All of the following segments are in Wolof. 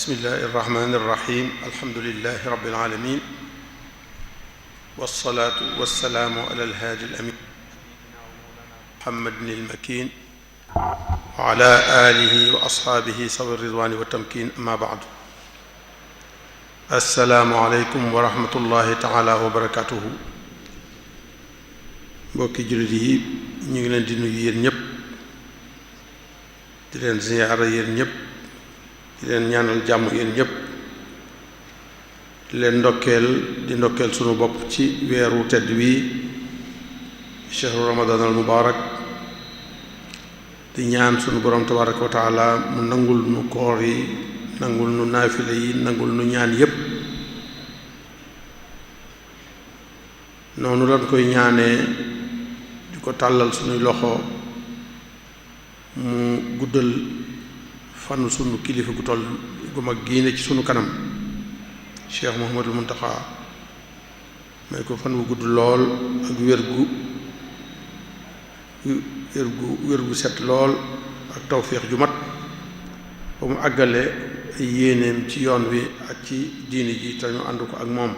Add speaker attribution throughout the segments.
Speaker 1: bismillahi irrahmani irrahim alhamdulilahi rabbil alamin wassalaatu wassalaamu ala alhaadi alamin muhammadin almakin wa ala alihi wa ashaabihi sawi ridwani wa tamkin amma baadu assalaamu aleykum wa rahmatullahi taala wa barakatuhu mbokki jullit yi ñu ngi leen di nuyu yéen ñëpp di leen ziyaara yéen ñëpp di leen ñaanal jàmm yéen ñëpp di leen ndokkeel sunu bopp ci weeru tedd wi shahru ramadan al mubarak di ñaan sunu borom tabaraka wa taala mu nangul nu koor yi nangul nu naafile yi nangul nu ñaan yépp noonu lañ koy ñaanee di ko tàllal sunuy loxo mu guddal fan sunu kilifa gu toll gu mag giine ci sunu kanam Cheikh Mouhamadul Muntaxa may ko fan wu gudd lool ak wér gu set lool ak tawféex ju mat ba mu àggale ay yéeneem ci yoon wi ak ci diini ji te ñu ànd ko ak moom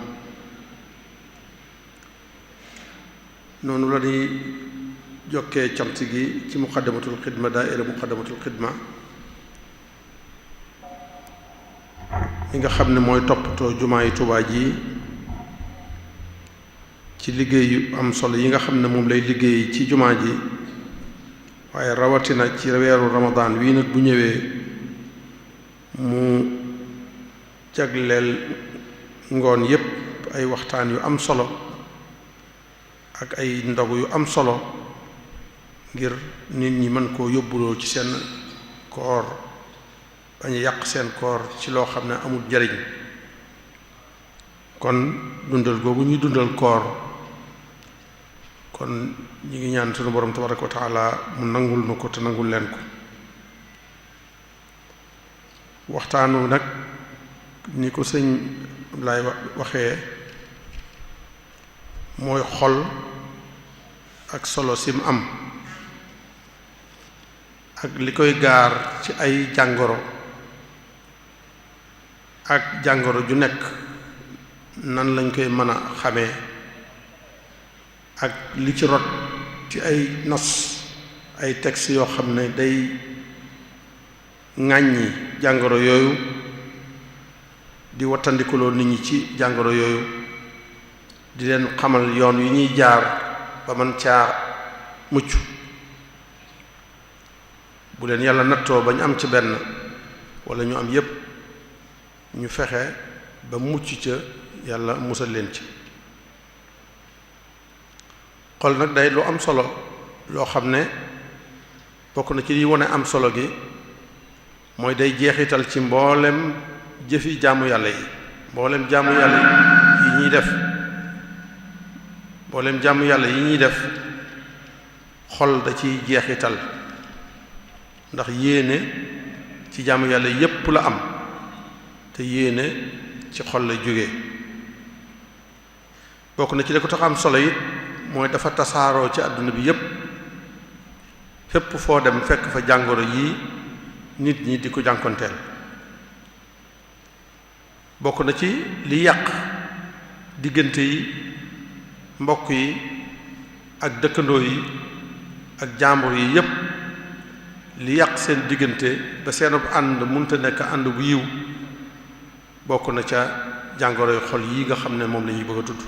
Speaker 1: noonu la ñuy jokkee cant gi ci muqaddamatul xidma daaira muqaddamatul xidma li nga xam ne mooy toppatoo jumaa yi Tuubaa ji ci liggéey yu am solo yi nga xam ne moom lay liggéey ci jumaa ji waaye rawatina ci weeru ramadaan wii nag bu ñëwee mu jagleel ngoon yépp ay waxtaan yu am solo ak ay ndogu yu am solo ngir nit ñi mën koo yóbbuloo ci seen koor bañ yàq seen koor ci loo xam ne amul njariñ kon dundal googu ñuy dundal koor kon ñi ngi ñaan sunu borom tabaraka wa taala mu nangul nu ko te nangul leen ko waxtaanu nag ni ko sëñ Ablaay waxee mooy xol ak solo sim am ak li koy gaar ci ay jàngoro ak jàngoro ju nekk nan lañ koy mën a xamee ak li ci rot ci ay nos ay texte yoo xam ne day ŋàññi jàngoro yooyu di wattandikuloo nit ñi ci jàngoro yooyu di leen xamal yoon yu ñuy jaar ba man caa mucc bu leen yàlla nattoo ba ñu am ci benn wala ñu am yépp ñu fexe ba mucc ca yàlla musal leen ci xol nag day lu am solo loo xam ne bokk na ci li wone am solo gi mooy day jeexital ci mboolem jëfi jaamu yàlla yi mboolem jaamu yàlla yi ñuy def mboolem jaamu yàlla yi ñuy def xol da ciy jeexital ndax yéene ci jaamu yàlla yépp la am te yéene ci xol lay jógee bokk na ci li ko tax am solo it mooy dafa tasaaroo ci àdduna bi yépp fépp foo dem fekk fa jàngoro yii nit ñi di ko jànkonteel bokk na ci li yàq diggante yi mbokk yi ak dëkkandoo yi ak jàmbur yi yépp li yàq seen diggante ba seenub ànd munta nekk ànd bu yiw bokk na ca jàngoroy xol yi nga xam ne moom la ñuy bëgg a tudd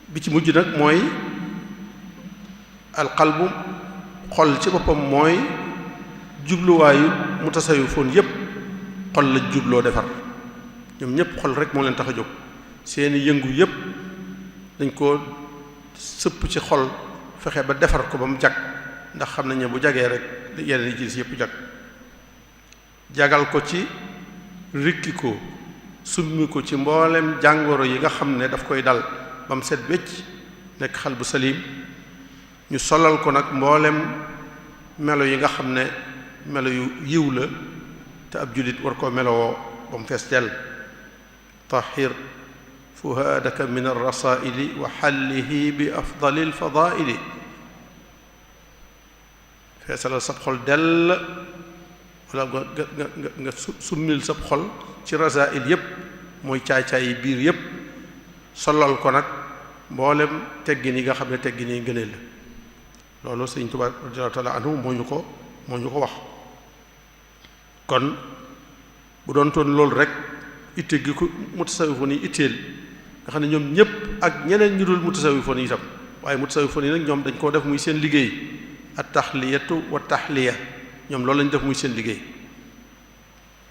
Speaker 1: bi ci mujj nag mooy alqalbu xol ci boppam mooy jubluwaayu mutasawwifoon yépp xol la jubloo defar ñoom ñépp xol rek moo leen tax a jóg seeni yëngu yépp dañ ko sëpp ci xol fexe ba defar ko ba mu jag ndax xam nañ ne bu jagee rek yeneen yi gis yépp jag jagal ko ci rikki ko summi ko ci mboolem jàngoro yi nga xam ne daf koy dal ba mu set wecc nekk xal bu salim ñu solal ko nag mboolem melo yi nga xam ne melo yu yiw la te ab jullit war koo melowoo ba mu fees dell tahir fuhaadaka min arrasaili wa xallihi bi afdali alfadaili feesalal sab xol dell wala nga summil sab xol ci rasail yépp mooy caay-caay yi biir yépp solal ko nag mboolem teggin yi nga xam ne teggin yi ngëneel la loolu Sëriñ Tuubaa radiyallahu ta'ala anhu moo ñu ko wax kon bu doon toon loolu rek itte gi ko mutasawwifoon yi itteel nga xam ne ñoom ñëpp ak ñeneen ñu dul mutasawwifoon yi itam waaye mutasawwifoon yi nag ñoom dañ koo def muy seen liggéey at taxliyatu wa taxliya ñoom loolu lañ def muy seen liggéey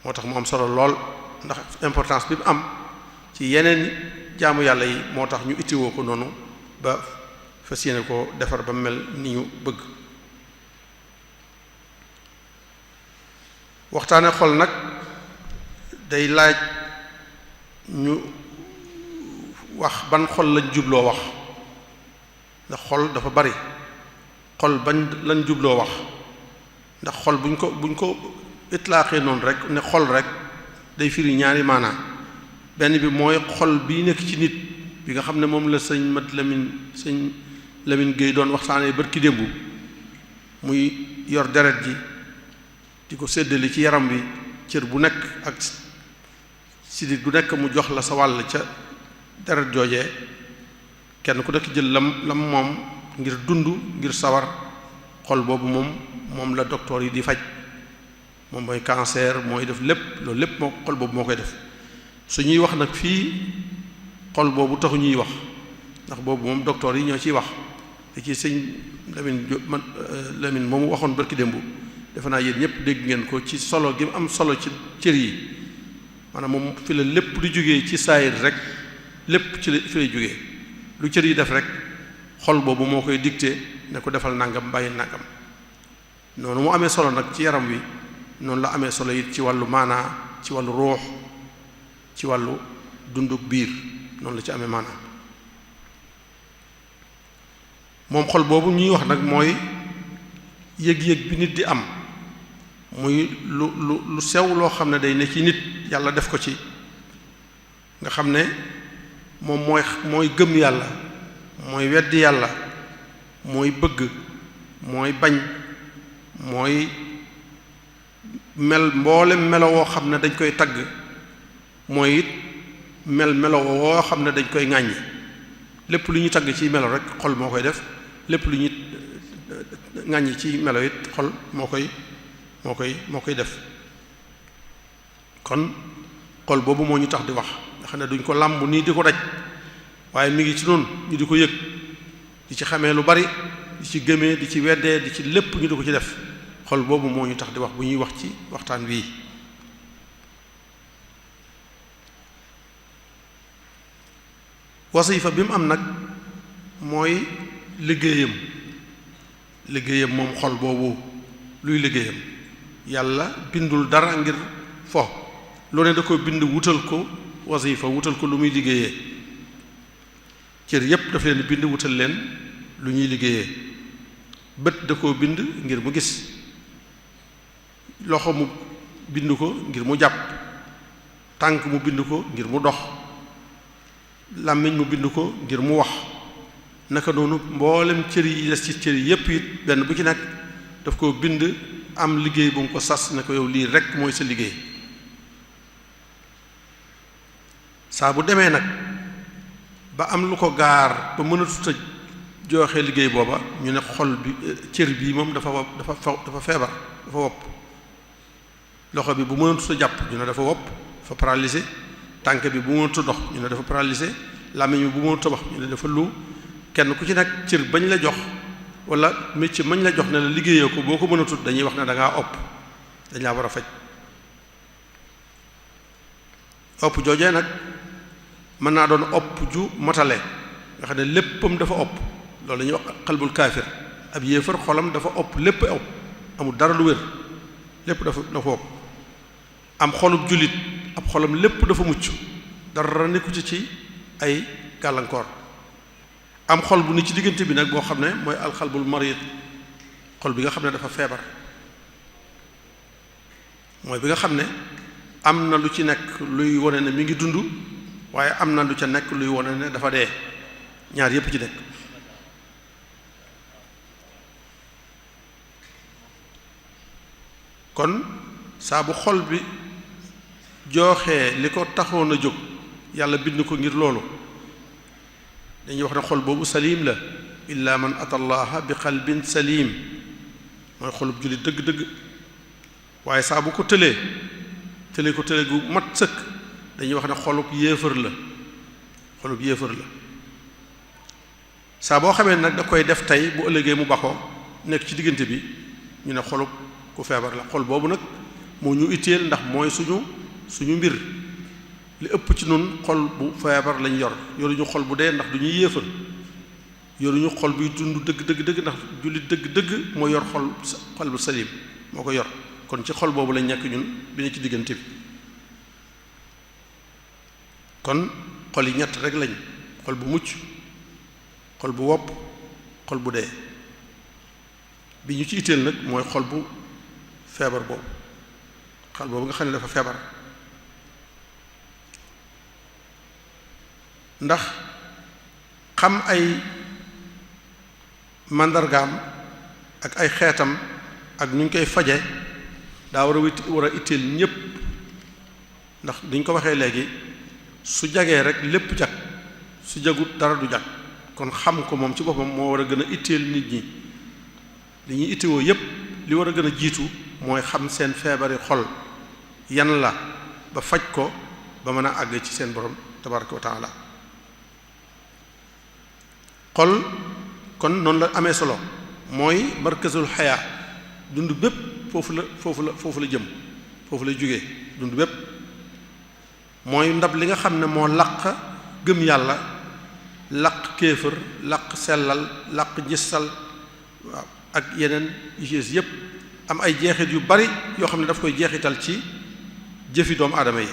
Speaker 1: moo tax mu am solo lool ndax importance bi mu am ci yeneen jaamu yàlla yi moo tax ñu ittiwoo ko noonu ba fas yéene ko defar ba mel ni ñu bëgg waxtaane xol nag day laaj ñu wax ban xol lañ jubloo wax ndax xol dafa bari xol bañ lañ jubloo wax ndax xol buñ ko itlaaxee noonu rek ne xol rek day firi ñaari maanaa benn bi mooy xol bii nekk ci nit bi nga xam ne moom la sëñ Lamine Gueye doon waxtaanee barki démb muy yor deret ji di ko séddale ci yaram bi cër bu nekk ak sidit bu nekk mu jox la sa wàll ca deret joojee kenn ku nekk jël lam moom ngir dund ngir sawar xol boobu moom la docteur yi di faj moom mooy cancer mooy def lépp loolu lépp moo xol boobu moo koy def su ñuy wax nag fii xol boobu taxu ñuy wax ndax boobu moom docteur yi ñoo ciy wax te ci sëñ Lamine moomu waxoon barki démb defe naa yéen ñëpp dégg ngeen ko ci solo gi mu am solo ci cër yi maanaam moom fi la lépp di jógee ci saayir rek lépp fi lay jógee lu cër yi def rek xol boobu moo koy dicté ne ko defal nangam bàyyi nangam noonu mu amee solo nag ci yaram wi noonu la amee solo it ci wàllu maanaa ci wàllu ruux ci wàllu dunduk biir noonu la ci amee maanaa moom xol boobu ñuy wax nag mooy yëg-yëg bi nit di am muy lu sew loo xam ne day ne ci nit yàlla def ko ci nga xam ne moom mooy gëm yàlla mooy weddi yàlla mooy bëgg mooy bañ mooy mel mboolem melo woo xam ne dañ koy tagg mooy it melo woo xam ne dañ koy ŋàññi lépp lu ñuy tagg ci melo rek xol moo koy def lépp lu ñuy ŋàññi ci melo it xol moo koy def kon xol boobu moo ñu tax di wax nga xam ne duñ ko làmb nii di ko daj waaye mi ngi ci noonu ñu di ko yëg di ci xamee lu bari di ci gëmee di ci weddee di ci lépp ñu di ko ci def xol boobu moo ñu tax di wax bu ñuy wax ci waxtaan bii wasifa bi mu am nag mooy liggéeyam moom xol boobu luy liggéeyam yàlla bindul dara ngir fo lu ne da ko bind wutal ko wasifa wutal ko lu muy liggéeyee cër yépp daf leen bind wutal leen lu ñuy liggéeyee bët da koo bind ngir mu gis loxo mu bind ko ngir mu jàpp tànk mu bind ko ngir mu dox làmmiñ mu bind ko ngir mu wax naka noonu mboolem cër yi des ci cër yi yépp it benn bu ci nekk daf koo bind am liggéey bu mu ko sas ne ko yow lii rekk mooy sa liggéey saa bu demee nag ba am lu ko gaar ba mënatut a joxe liggéey booba ñu ne xol bi cër bii moom dafa feebar dafa wopp loxo bi bu mënatut a jàpp ñu ne dafa wopp dafa paralysé tànk bi bu mënatut a dox ñu ne dafa paralysé làmmiñ bi bu mënatut a wax ñu ne dafa lu kenn ku ci nag cër bañ la jox wala métier mañ la jox ne la liggéeyee ko boo ko mënatut dañuy wax ne da ngaa opp dañ laa war a faj opp joojee nag mën naa doon opp ju motale nga xam ne léppam dafa opp loolu la ñuy wax xalbul kaafir ab yéefar xolam dafa opp lépp opp amul dara lu wér lépp dafa opp am xolub jullit ab xolam lépp dafa mucc dara nekku ci ay gàllankoor am xol bu ni ci diggante bi nag boo xam ne mooy alxalbul marid xol bi nga xam ne dafa feebar mooy bi nga xam ne am na lu ci nekk luy wone ne mi ngi dund waaye am na lu ca nekk luy wone ne dafa dee ñaar yépp ci nekk kon saa bu xol bi jooxee li ko taxoon a jóg yàlla bind ko ngir loolu dañuy wax ne xol boobu salim la illa man ata allaha bi qalbin salim mooy xolub jullit dëgg-dëgg waaye saa bu ko tëlee ko tële gu mat sëkk dañuy wax ne xolub yéefar la saa boo xamee nag da koy def tey bu ëllëgee mu baxoo nekk ci diggante bi ñu ne xolub ku feebar la xol boobu nag moo ñu itteel ndax mooy suñu mbir li ëpp ci nun xol bu feebar lañ yoruñu xol bu dee ndax du ñuy yéefar yoruñu xol buy dund dëgg ndax jullit dëgg moo yor xol bu salim moo ko yor kon ci xol boobu lañ nekk ñun bi ne ci diggante bi kon xol yi ñett rek lañ xol bu mucc xol bu wopp xol bu dee bi ñu ci itteel nag mooy xol bu feebar boobu xol boobu nga xam ne dafa feebar ndax xam ay màndargaam ak ay xeetam ak ñu koy faje daa war a itteel ñépp ndax diñ ko waxee léegi su jagee rek lépp jag su jagut dara du jag kon xam ko moom ci boppam moo war a gën a itteel nit ñi li ñuy ittewoo yépp li war a gën a jiitu mooy xam seen feebari xol yan la ba faj ko ba mën a àgg ci seen borom tabaraka wa taala xol kon noonu la amee solo mooy markazul xayaa dund bépp foofu la jëm foofu la jógee dund bépp mooy ndab li nga xam ne moo laq gëm yàlla laq kéefër laq sellal laq njissal waaw ak yeneen yées yépp am ay jeexit yu bari yoo xam ne daf koy jeexital ci jëfi doomu aadama yi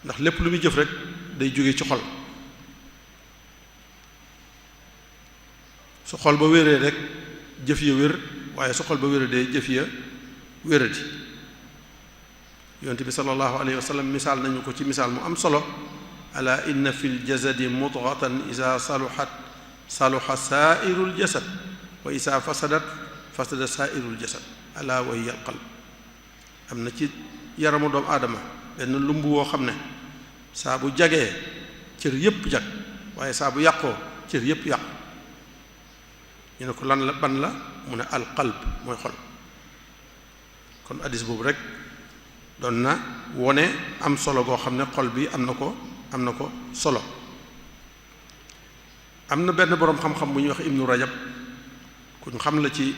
Speaker 1: ndax lépp lu muy jëf rek day jóge ci xol su xol ba wéree rek jëf ya wér waaye su xol ba wéradee jëf ya wéradi yonent bi sallallahu alayhi wa sallam misaal nañu ko ci misaal mu am solo ala inna fil jasadi mudghatan isa saluhat saluha saa'irul jasad wa isa fasadat fasada saa'irul jasad ala wa hiya al qalb am na ci yaramu doomu aadama benn lumb woo xam ne saa bu jagee cër yépp jag waaye saa bu yàqoo cër yépp yàqu ñu ne ko lan la ban la mu ne al qalb mooy xol kon hadiis boobu rek doon na wone am solo goo xam ne xol bi am na ko solo am na benn boroom xam-xam bu ñuy wax ibnu rajab ku ñu xam la ci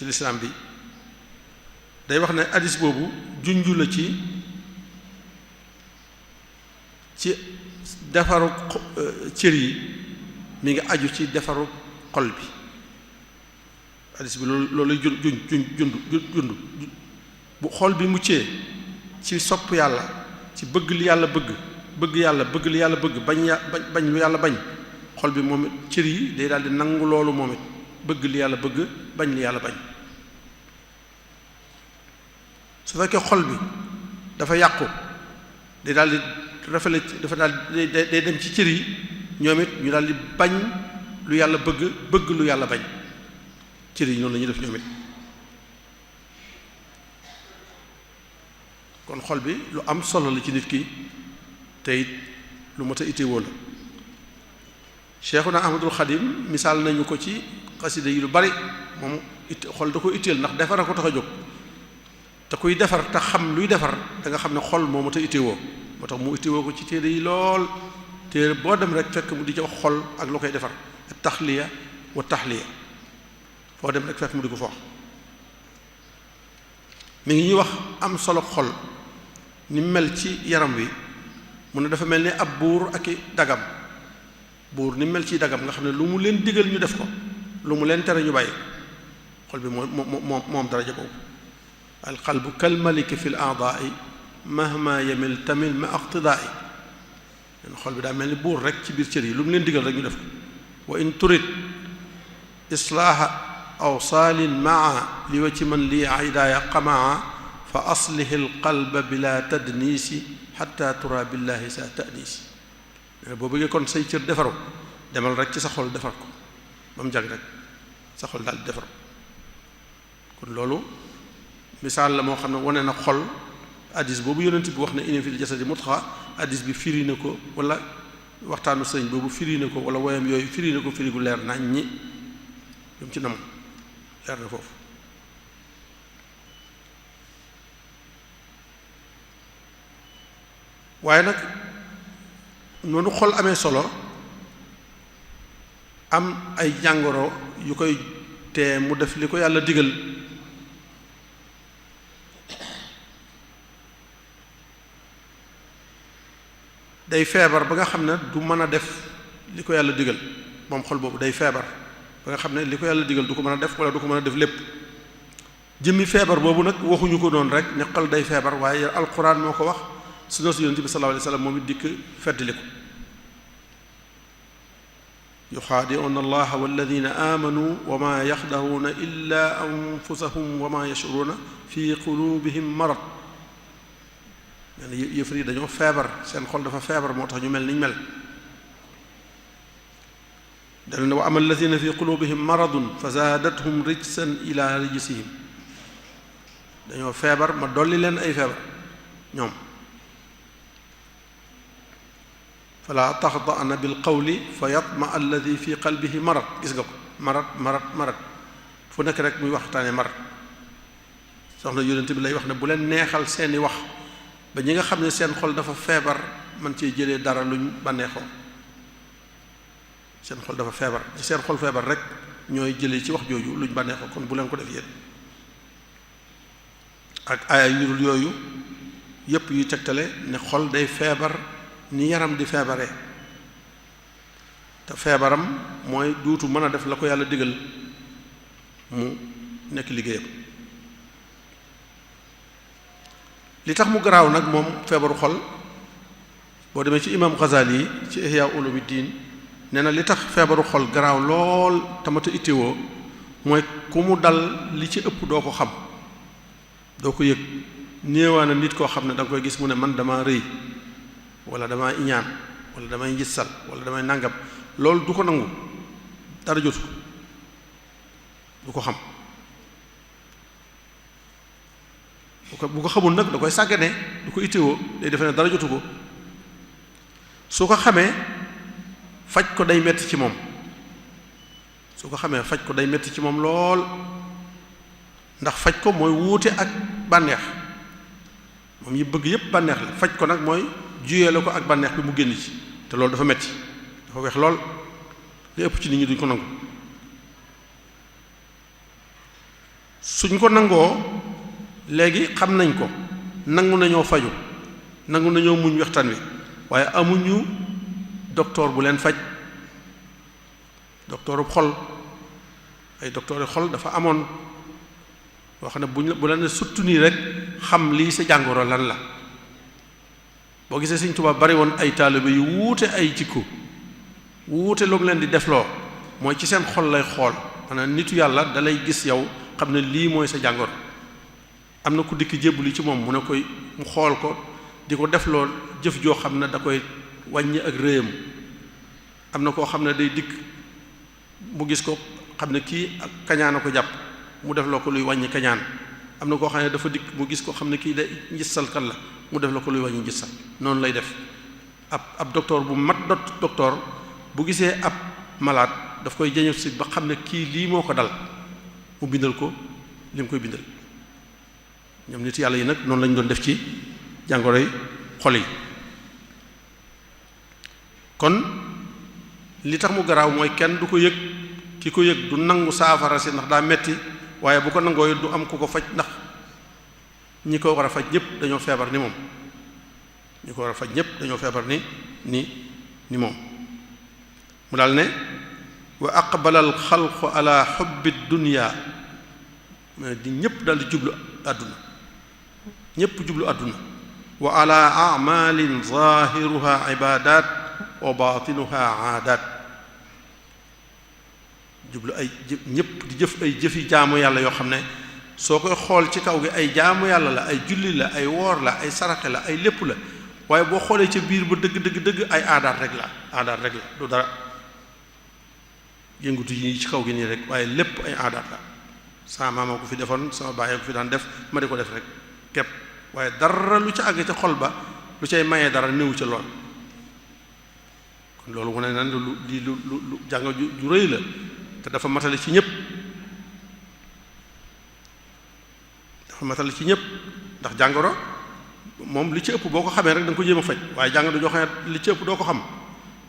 Speaker 1: lislaam bi day wax ne hadiis boobu junju la ci defaru cër yi mi ngi aju ci defaru xol bi hadiis bi loolu lay jund bu xol bi muccee ci sopp yàlla ci bëgg li yàlla bëgg li yàlla bëgg bañ lu yàlla bañ xol bi moom it cër yi day daal di nangu loolu moom it bëgg li yàlla bëgg bañ li yàlla bañ su fekkee xol bi dafa yàqu day daal di rafale dafa daal day dem ci cër yi ñoom it ñu daal di bañ lu yàlla bëgg lu yàlla bañ cër yi noonu la ñuy def ñoom it kon xol bi lu am solo la ci nit ki te it lu mat a itteewoo la Cheikhuna Ahmadul Xadim misaal nañu ko ci xasida yi lu bari moom xol da ko itteel ndax defar a ko tax a jóg te kuy defar te xam luy defar da nga xam ne xol moo mat a itteewoo moo tax mu itteewoo ko ci téere yi lool téere boo dem rek fekk mu di ci wax xol ak lu koy defar taxliya wa taxliya foo dem rek fekk mu di ko fa wax mi ngi ñuy wax am solo xol ni mel ci yaram wi mu ne dafa mel ni ab buur ak i dagam buur ni mel ci dagam nga xam ne lu mu leen digal ñu def ko lu mu leen tere ñu bàyyi xol bi moom daraja boobu al qalbu kal maliki fi l a'da'i mahma yamil tamil ma iqtida'i leen xol bi daa mel ni buur rek ci biir cër yi lu mu leen digal rek ñu def ko wa in turid islaaha awsaalin maa li wa ci man lii idaaya qamaa fa aslihi alqalba bila tadniisi xatta tura billahi sa ta'niisi boo bëggee kon say cër defaru demal rek ci sa xol defar ko ba mu jag rek sa xol daal di defaru kon loolu misaal la moo xam ne wane na xol. addis boobu yonent bi wax ne inna fil jasadi mudxa addis bi firi na ko wala waxtaanu sëñ boobu firi na ko wala woyam yooyu firi na ko firi gu leer nañ ñi yom ci nam leer na foofu waaye nag noonu xol amee solo am ay jàngoro yu koy tee mu def li ko yàlla digal day feebar ba nga xam ne du mën a def li ko yàlla digal moom xol boobu day feebar ba nga xam ne li ko yàlla digal du ko mën a def wala du ko mën a def lépp jëmmi feebar boobu nag waxuñu ko noonu rek ne xol day feebar waaye alquran moo ko wax sunna si yonent bi sallallahu alayhi wasallam moom it dikk feddali ko yuxaadi'uuna allaha walladina amanu wa ma yaxdaruuna illa anfusahum wa ma yash'uruuna fi qulubihim marad yëfar yi dañoo feebar seen xol dafa feebar moo tax ñu mel niñ mel dal ne wa ama alladina fi qulubihim maradun fa zaadathum rijsan ila rijsihim dañoo feebar ma dolli leen ay feebar ñoom fala taxda'na bil qawli fa yatma alladi fi qalbihi marad gis nga ko marad fu nekk rek muy waxtaane marad soxna yonent bi lay wax ne bu leen neexal seeni wax ba ñi nga xam ne seen xol dafa feebar man cee jëlee dara luñ bànneexoo seen xol dafa feebar ci seen xol feebar rek ñooy jëlee ci wax jooju luñ bànneexoo kon bu leen ko def yéen ak aaya yurul yooyu yépp yuy tegtale ne xol day feebar ni yaram di feebaree te feebaram mooy duutu mën a def la ko yàlla digal mu nekk liggéeyam li tax mu garaaw nag moom feebaru xol boo demee ci imam Ghazali yi ci Ihya Ulumuddin nee na li tax feebaru xol garaaw lool tamata itteewoo mooy ku mu dal li ci ëpp doo ko xam doo ko yëg néewaana nit koo xam ne da nga koy gis mu ne man dama rëy wala dama iñaan wala damay njissal wala damay nangam loolu du ko nangu dara jotu du ko xam bu ko xamul nag da koy sàggane du ko itteewoo day defe ne dara jotu ko su ko xamee faj ko day metti ci moom su ko xamee faj ko day metti ci moom lool ndax faj ko mooy wuute ak bànneex moom yi bëgg yépp bànneex la faj ko nag mooy juyee la ko ak bànneex bi mu génn ci te loolu dafa metti dafa weex lool li ëpp ci nit ñi duñ ko nangu suñ ko nangoo léegi xam nañ ko nangu nañoo faju nangu nañoo muñ waxtaan wi waaye amuñu docteur bu leen faj docteurub xol ay docteur xol dafa amoon boo xam ne bu la ne suttu nii rek xam lii sa jàngoro lan la boo gisee Sëriñ Tuubaa bari woon ay taalibe yu wuute ay jikko wuute lu mu leen di defloo mooy ci seen xol lay xool maanaam nitu yàlla da lay gis yow xam ne lii mooy sa jàngoro am na ku dikk jébbuli ci moom mu ne koy mu xool ko di ko defloo jëf joo xam ne da koy wàññi ak réyam am na koo xam ne day dikk mu gis ko xam ne kii ak kañaan a ko jàpp mu defloo ko luy wàññi kañaan am na koo xam ne dafa dikk mu gis ko xam ne kii day njissalkat la mu def la ko luy wàññi njissal noonu lay def ab docteur bu mat docteur bu gisee ab malade daf koy jañëf si ba xam ne kii lii moo ko dal mu bindal ko li mu koy bindal ñoom nit yàlla yi nag noonu lañu doon def ci jàngoroy xol yi kon li tax mu garaaw mooy kenn du ko yëg ki ko yëg du nangu saafara si ndax daa metti waaye bu ko nangoo du am ku ko faj ndax ñi ko war a faj ñëpp dañoo feebar ni moom ñi ko war a faj ñëpp dañoo feebar ni moom mu daal ne wa aqbala al xalqu ala xubbi dunya mais di ñëpp daal di jublu àdduna ñëpp jublu àdduna wa ala amalin zahiruha ibadat wa batinuha aadat jublu ay ñëpp di jëf ay jëfi jaamu yàlla yoo xam ne soo koy xool ci kaw gi ay jaamu yàlla la ay julli la ay woor la ay saraxe la ay lépp la waaye boo xoolee ca biir ba dëgg ay aadaat rek la du dara yëngutu yi ci kaw gi nii rek waaye lépp ay aadaat la sama maama ko fi defoon sama baay ko fi daan def ma di ko def rek képp waaye dara lu ca àgg ca xol ba lu cay mayee dara néew ca lool kon loolu wane na lu jàng ju rëy la te dafa matale ci ñëpp ndax jàngoro moom li ci ëpp boo ko xamee rek da nga ko jéem a faj waaye jàngoro joo xam ne li ci ëpp doo ko xam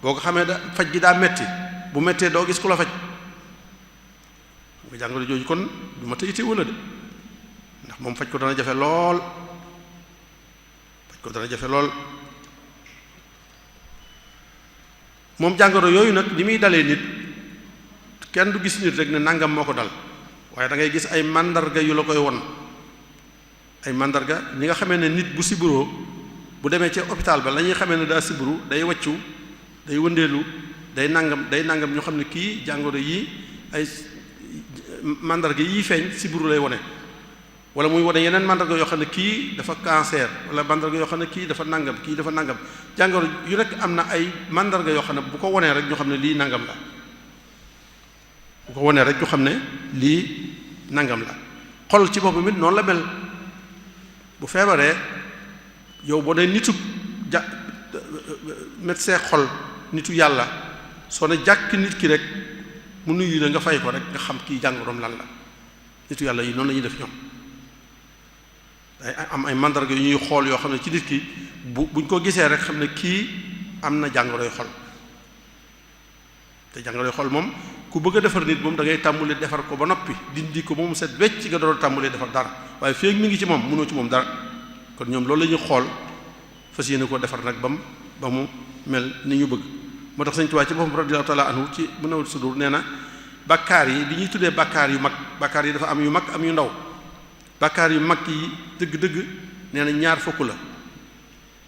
Speaker 1: boo ko xamee da faj gi daa metti bu mettee doo gis ku la faj nga jàngoro jooju kon du ma tey wala de ndax moom faj ko dana jafe lool moom jàngoro yooyu nag ni muy dalee nit kenn du gis nit rek ne nangam moo ko dal waaye da ngay gis ay màndarga yu la koy won ay màndarga ñi nga xamee ne nit bu siburoo bu demee ci hôpital ba la ñuy xamee ne daa siburu day waccu day wëndeelu day nangam ñu xam ne kii jàngoro yi ay màndarga yi feeñ siburu lay wone wala muy wone yeneen màndarga yoo xam ne kii dafa cancer wala màndarga yoo xam ne kii dafa nangam jàngoro yu nekk am na ay màndarga yoo xam ne bu ko wonee rek ñu xam ne lii nangam la bu ko wonee rek ñu xam ne lii nangam la xol ci boppam it noonu la mel bu feebaree yow boo dee nitu médecin xol nitu yàlla soo ne jàkk nit ki rek mu nuyu la nga fay ko rek nga xam kii jàngoroom lan la nitu yàlla yi noonu la ñuy def ñoom day am ay mandarga yu ñuy xool yoo xam ne ci nit ki buñ ko gisee rek xam ne kii am na jàngoroy xol te jàngoroy xol moom ku bëgg a defar nit moom da ngay tàmbali defar ko ba noppi dindi ko moom set wecc nga door a tàmbali defar dara waaye fii ak mi ngi ci moom mënoo ci moom dara kon ñoom loolu la ñuy xool fas yéene ko defar nag ba mu mel ni ñu bëgg moo tax Sëñ Tuubaa ci boppam radiyallahu ta'ala anhu ci Munawwirus Sudur nee na bàkkaar yi li ñuy tuddee bàkkaar yu mag bàkkaar yi dafa am yu mag am yu ndaw bàkkaar yu mag yi dëgg-dëgg nee na 2 fukk la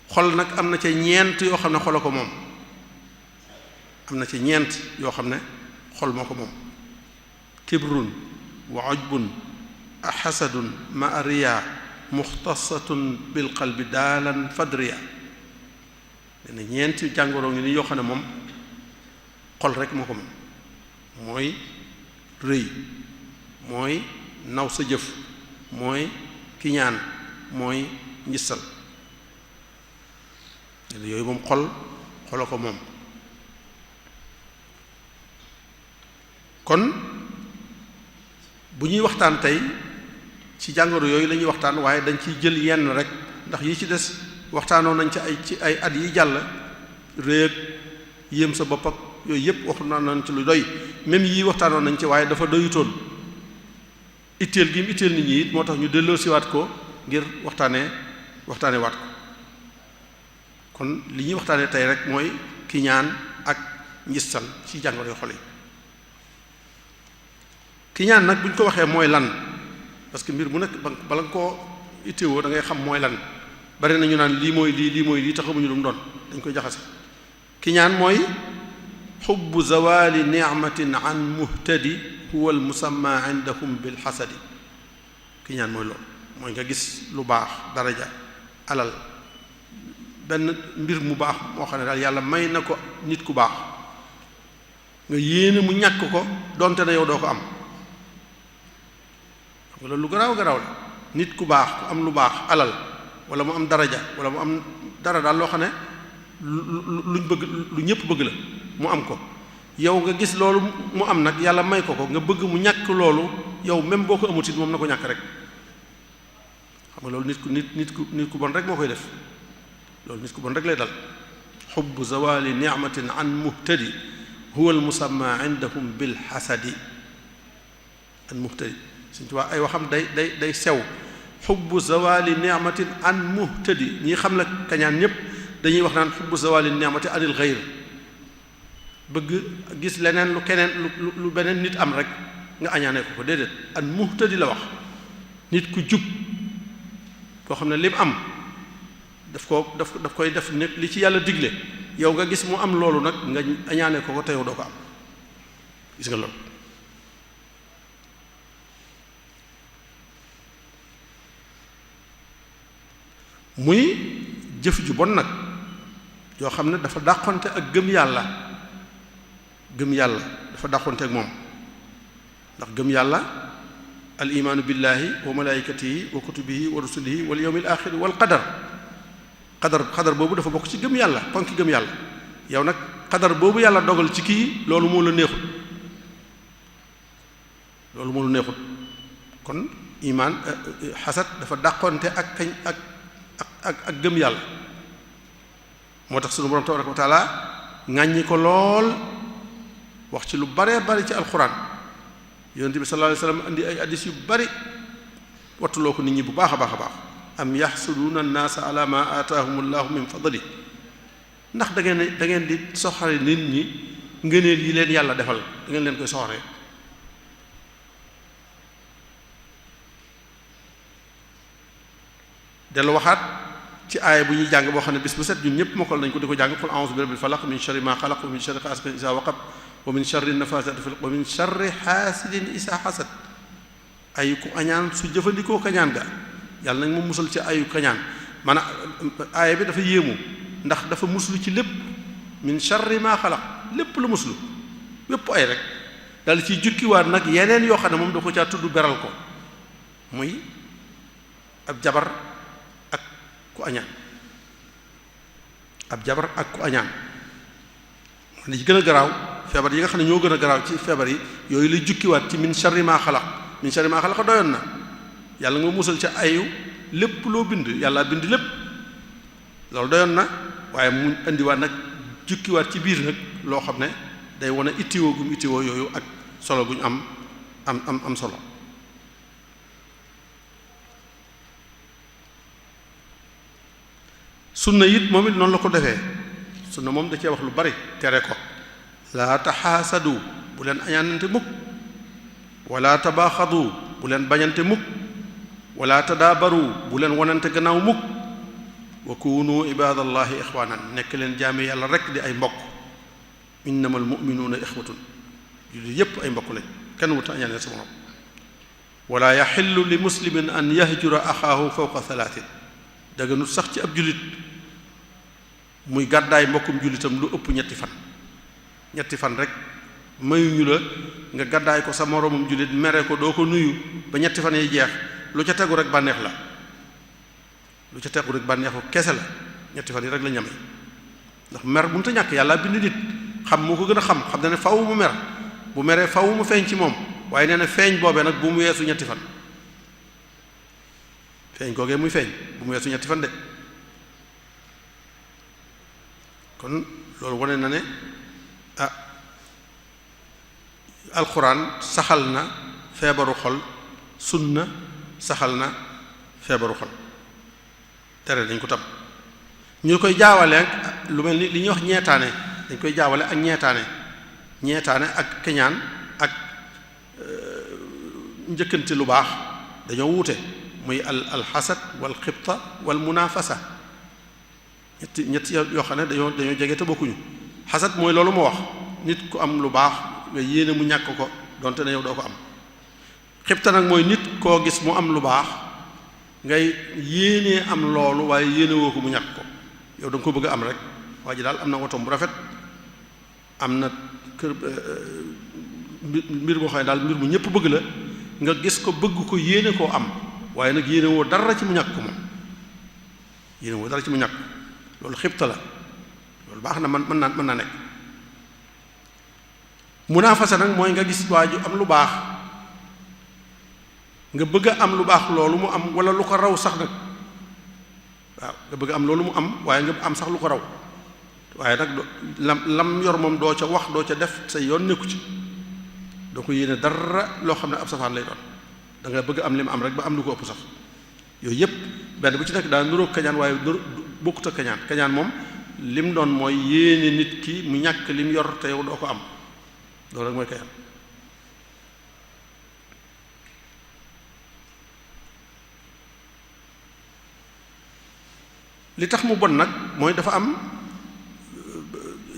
Speaker 1: xol nag am na ca ñeent yoo xam ne xola ko moom am na ca ñeent yoo xam ne xol moo ko moom kibrun wa ujbun hasadun ma riya muxtasatun bil qalbi daalan fadriya nee na ñeenti jàngoro ngi ni yoo xam ne moom xol rek moo ko moom mooy rëy mooy naw sa jëf mooy kiñaan mooy njissal nee na yooyu moom xola ko moom kon bu ñuy waxtaan tey ci jàngoro yooyu la ñuy waxtaan waaye dañ ciy jël yenn rek ndax yi ci des waxtaanoo nañ ci ay at yi jàll réeg yéem sa bopp ak yooyu yëpp wax nañ ci lu doy même yii waxtaanoon nañ ci waaye dafa doyutoon itteel gi mu itteel nit ñi it moo tax ñu delloosiwaat ko ngir waxtaane waat ko kon li ñuy waxtaanee tey rek mooy kiñaan ak njistal ci jàngoro yu xol yi kiñaan nag bu ñu ko waxee mooy lan parce que mbir mu nekk bala nga koo itteewoo da ngay xam mooy lan bari nañu naan lii mooy lii te xamuñu lu mu doon dañ koy jaxase kiñaan mooy xubbu zawali ni'matin an muhtadi huwa al musamma indahum bil xasadi kiñaan mooy loolu mooy nga gis lu baax daraja alal benn mbir mu baax moo xam ne daal yàlla may na ko nit ku baax nga yéene mu ñàkk ko donte na yow doo ko am xam nga loolu lu garaaw la nit ku baax ku am lu baax alal wala mu am daraja wala mu am dara daal loo xam ne luñ bëgg lu ñëpp bëgg la mu am ko yow nga gis loolu mu am nag yàlla may ko nga bëgg mu ñàkk loolu yow même boo ko amut it moom na ko ñàkk rek xam nga loolu nit ku bon rek moo koy def loolu nit ku bon rek lay dal xubbu zawali ni'matin an muhtadi huwa al musamma indahum bil hasadi an muhtadi Sëñ Tuubaa ay waxam day sew xubbu zawali ni'matin an muhtadi ñi xam la kañaan ñépp dañuy wax naan xubbu zawali ni'mati anil ghayr bëgg gis leneen lu keneen lu beneen nit am rek nga añaane ko déedéet an muhtadi la wax nit ku jub koo xam ne lim am daf koy def ne li ci yàlla digle yow nga gis mu am loolu nag nga añaane ko te yow doo ko am gis nga loolu muy jëf ju bon nag yoo xam ne dafa dàqonte ak gëm yàlla dafa dàqonte ak moom ndax gëm yàlla al imaanu billahi wa malaikatihi wa kutubihi wa rusulihi wal yawmil axir wal qadar boobu dafa bokk ci gëm yàlla ponki gëm yàlla yow nag qadar boobu yàlla dogal ci kii loolu moo la neexut kon imaan xasad dafa dàqonte ak kañ ak gëm yàlla moo tax sunu borom tabaraka wa taala ŋàññi ko lool wax ci lu baree bari ci alxuraan yonent bi sallallahu alayhi wasallam andi ay addis yu bari wattuloo ko nit ñi bu baax a baax a baax am yaxsuduuna annaasa ala ma aataahumullahu min fadli ndax da ngeen di soxare nit ñi ngëneel yi leen yàlla defal da ngeen leen koy soxare dellu waxaat ci aaya bu ñuy jàng boo xam ne bis bu set ñun ñëpp mokkal nañ ko di ko jàng qul a'udhu bi rabbil falaq min sharri ma xalaq wa min sharri ghasiqin idha waqab wa min sharri nafasaati fil wa min sharri hasidin isa hasad ayu ku añaan su jëfandikoo kañaan ga yàlla nag moom musal ci ayu kañaan maanaam aaya bi dafa yéemu ndax dafa muslu ci lépp min sharri ma xalaq lépp la muslu lépp ay rek daal ciy jukkiwaat nag yeneen yoo xam ne moom da ko caa tudd beral ko muy ab jabar ak ku añaan li ci gën a garaaw feebar yi nga xam ne ñoo gën a garaaw ci feebar yi yooyu lay jukkiwaat ci min sharri ma xalaq min sharri ma xalaq doyoon na yàlla nga musal ca ayu lépp loo bind yàlla bind lépp loolu doyoon na waaye mu indiwaat nag jukkiwaat ci biir nag loo xam ne day wane ittiwoo gum ittiwoo yooyu ak solo guñ am solo sunna it moom it noonu la ko defee sunna moom da cee wax lu bari tere ko laa taxaasadu bu leen añaanante mukk wala tabaaxadu bu leen bañante mukk wala tadaabaru bu leen wonante gannaaw mukk wa kunu ibadallahi ixwanan nekk leen jaami yàlla rek di ay mbokk innamal mu'minuuna ixwatun jullit yépp ay mbokk lañ kenn wuta añaane sa morom wala yaxillu li muslimin an yahjura axaahu fawqa thalaatin daganut sax ci ab jullit muy gàddaay mbokkum jullitam lu ëpp ñetti fan rek mayuñu la nga gàddaay ko sa moroomum jullit mere ko doo ko nuyu ba ñetti fan yi jeex lu ca tegu rek bànneex la lu ca tegu rek bànneexu kese la ñetti fan yi rek la ñame ndax mer mënut a ñàkk yàlla bind nit xam moo ko gën a xam na ne faw mu mer bu meree faw mu feeñ ci moom waaye nee na feeñ boobee nag bu mu weesu ñetti fan feeñ googee muy feeñ bu mu weesu ñetti fan de kon loolu wane na ne alxuraan saxal na feebaru xol sunna saxal na feebaru xol tere dañ ko tam ñu koy jaawale ak lu mel ni li ñuy wax ñeetaane dañ koy jaawale ak ñeetaane ak keñaan ak njëkkante lu baax dañoo wuute muy al xasad wal xibta wal munafasa ñetti yoo xam ne dañoo jege te bokkuñu xasad mooy loolu ma wax nit ku am lu baax nga yéene mu ñàkk ko donte ne yow doo ko am xibta nag mooy nit koo gis mu am lu baax ngay yéenee am loolu waaye yéene woo ko mu ñàkk ko yow da nga ko bëgg a am rek waa ji daal am na wotom bu rafet am na kër mbir moo xam ne daal mbir mu ñëpp bëgg la nga gis ko bëgg ko yéene koo am waaye nag yéene woo dara ci mu ñàkk ko moom yéene woo dara ci mu ñàkk loolu xibta la loolu baax na mën naa nekk munaafasa nag mooy nga gis waa ju am lu baax nga bëgg a am lu baax loolu mu am wala lu ko raw sax nag waaw nga bëgg am loolu mu am waaye nga am sax lu ko raw waaye nag lam yor moom doo ca wax doo ca def sa yoon nekku ci doo ko yéene dara loo xam ne ab safaan lay doon da nga bëgg am li mu am rek ba am lu ko ëpp sax yooyu yépp benn bu ci nekk daa nuroog kañaan waaye bokkut ak kañaan moom lim doon mooy yéene nit ki mu ñàkk lim yor te yow doo ko am loolu rek mooy kañaan li tax mu bon nag mooy dafa am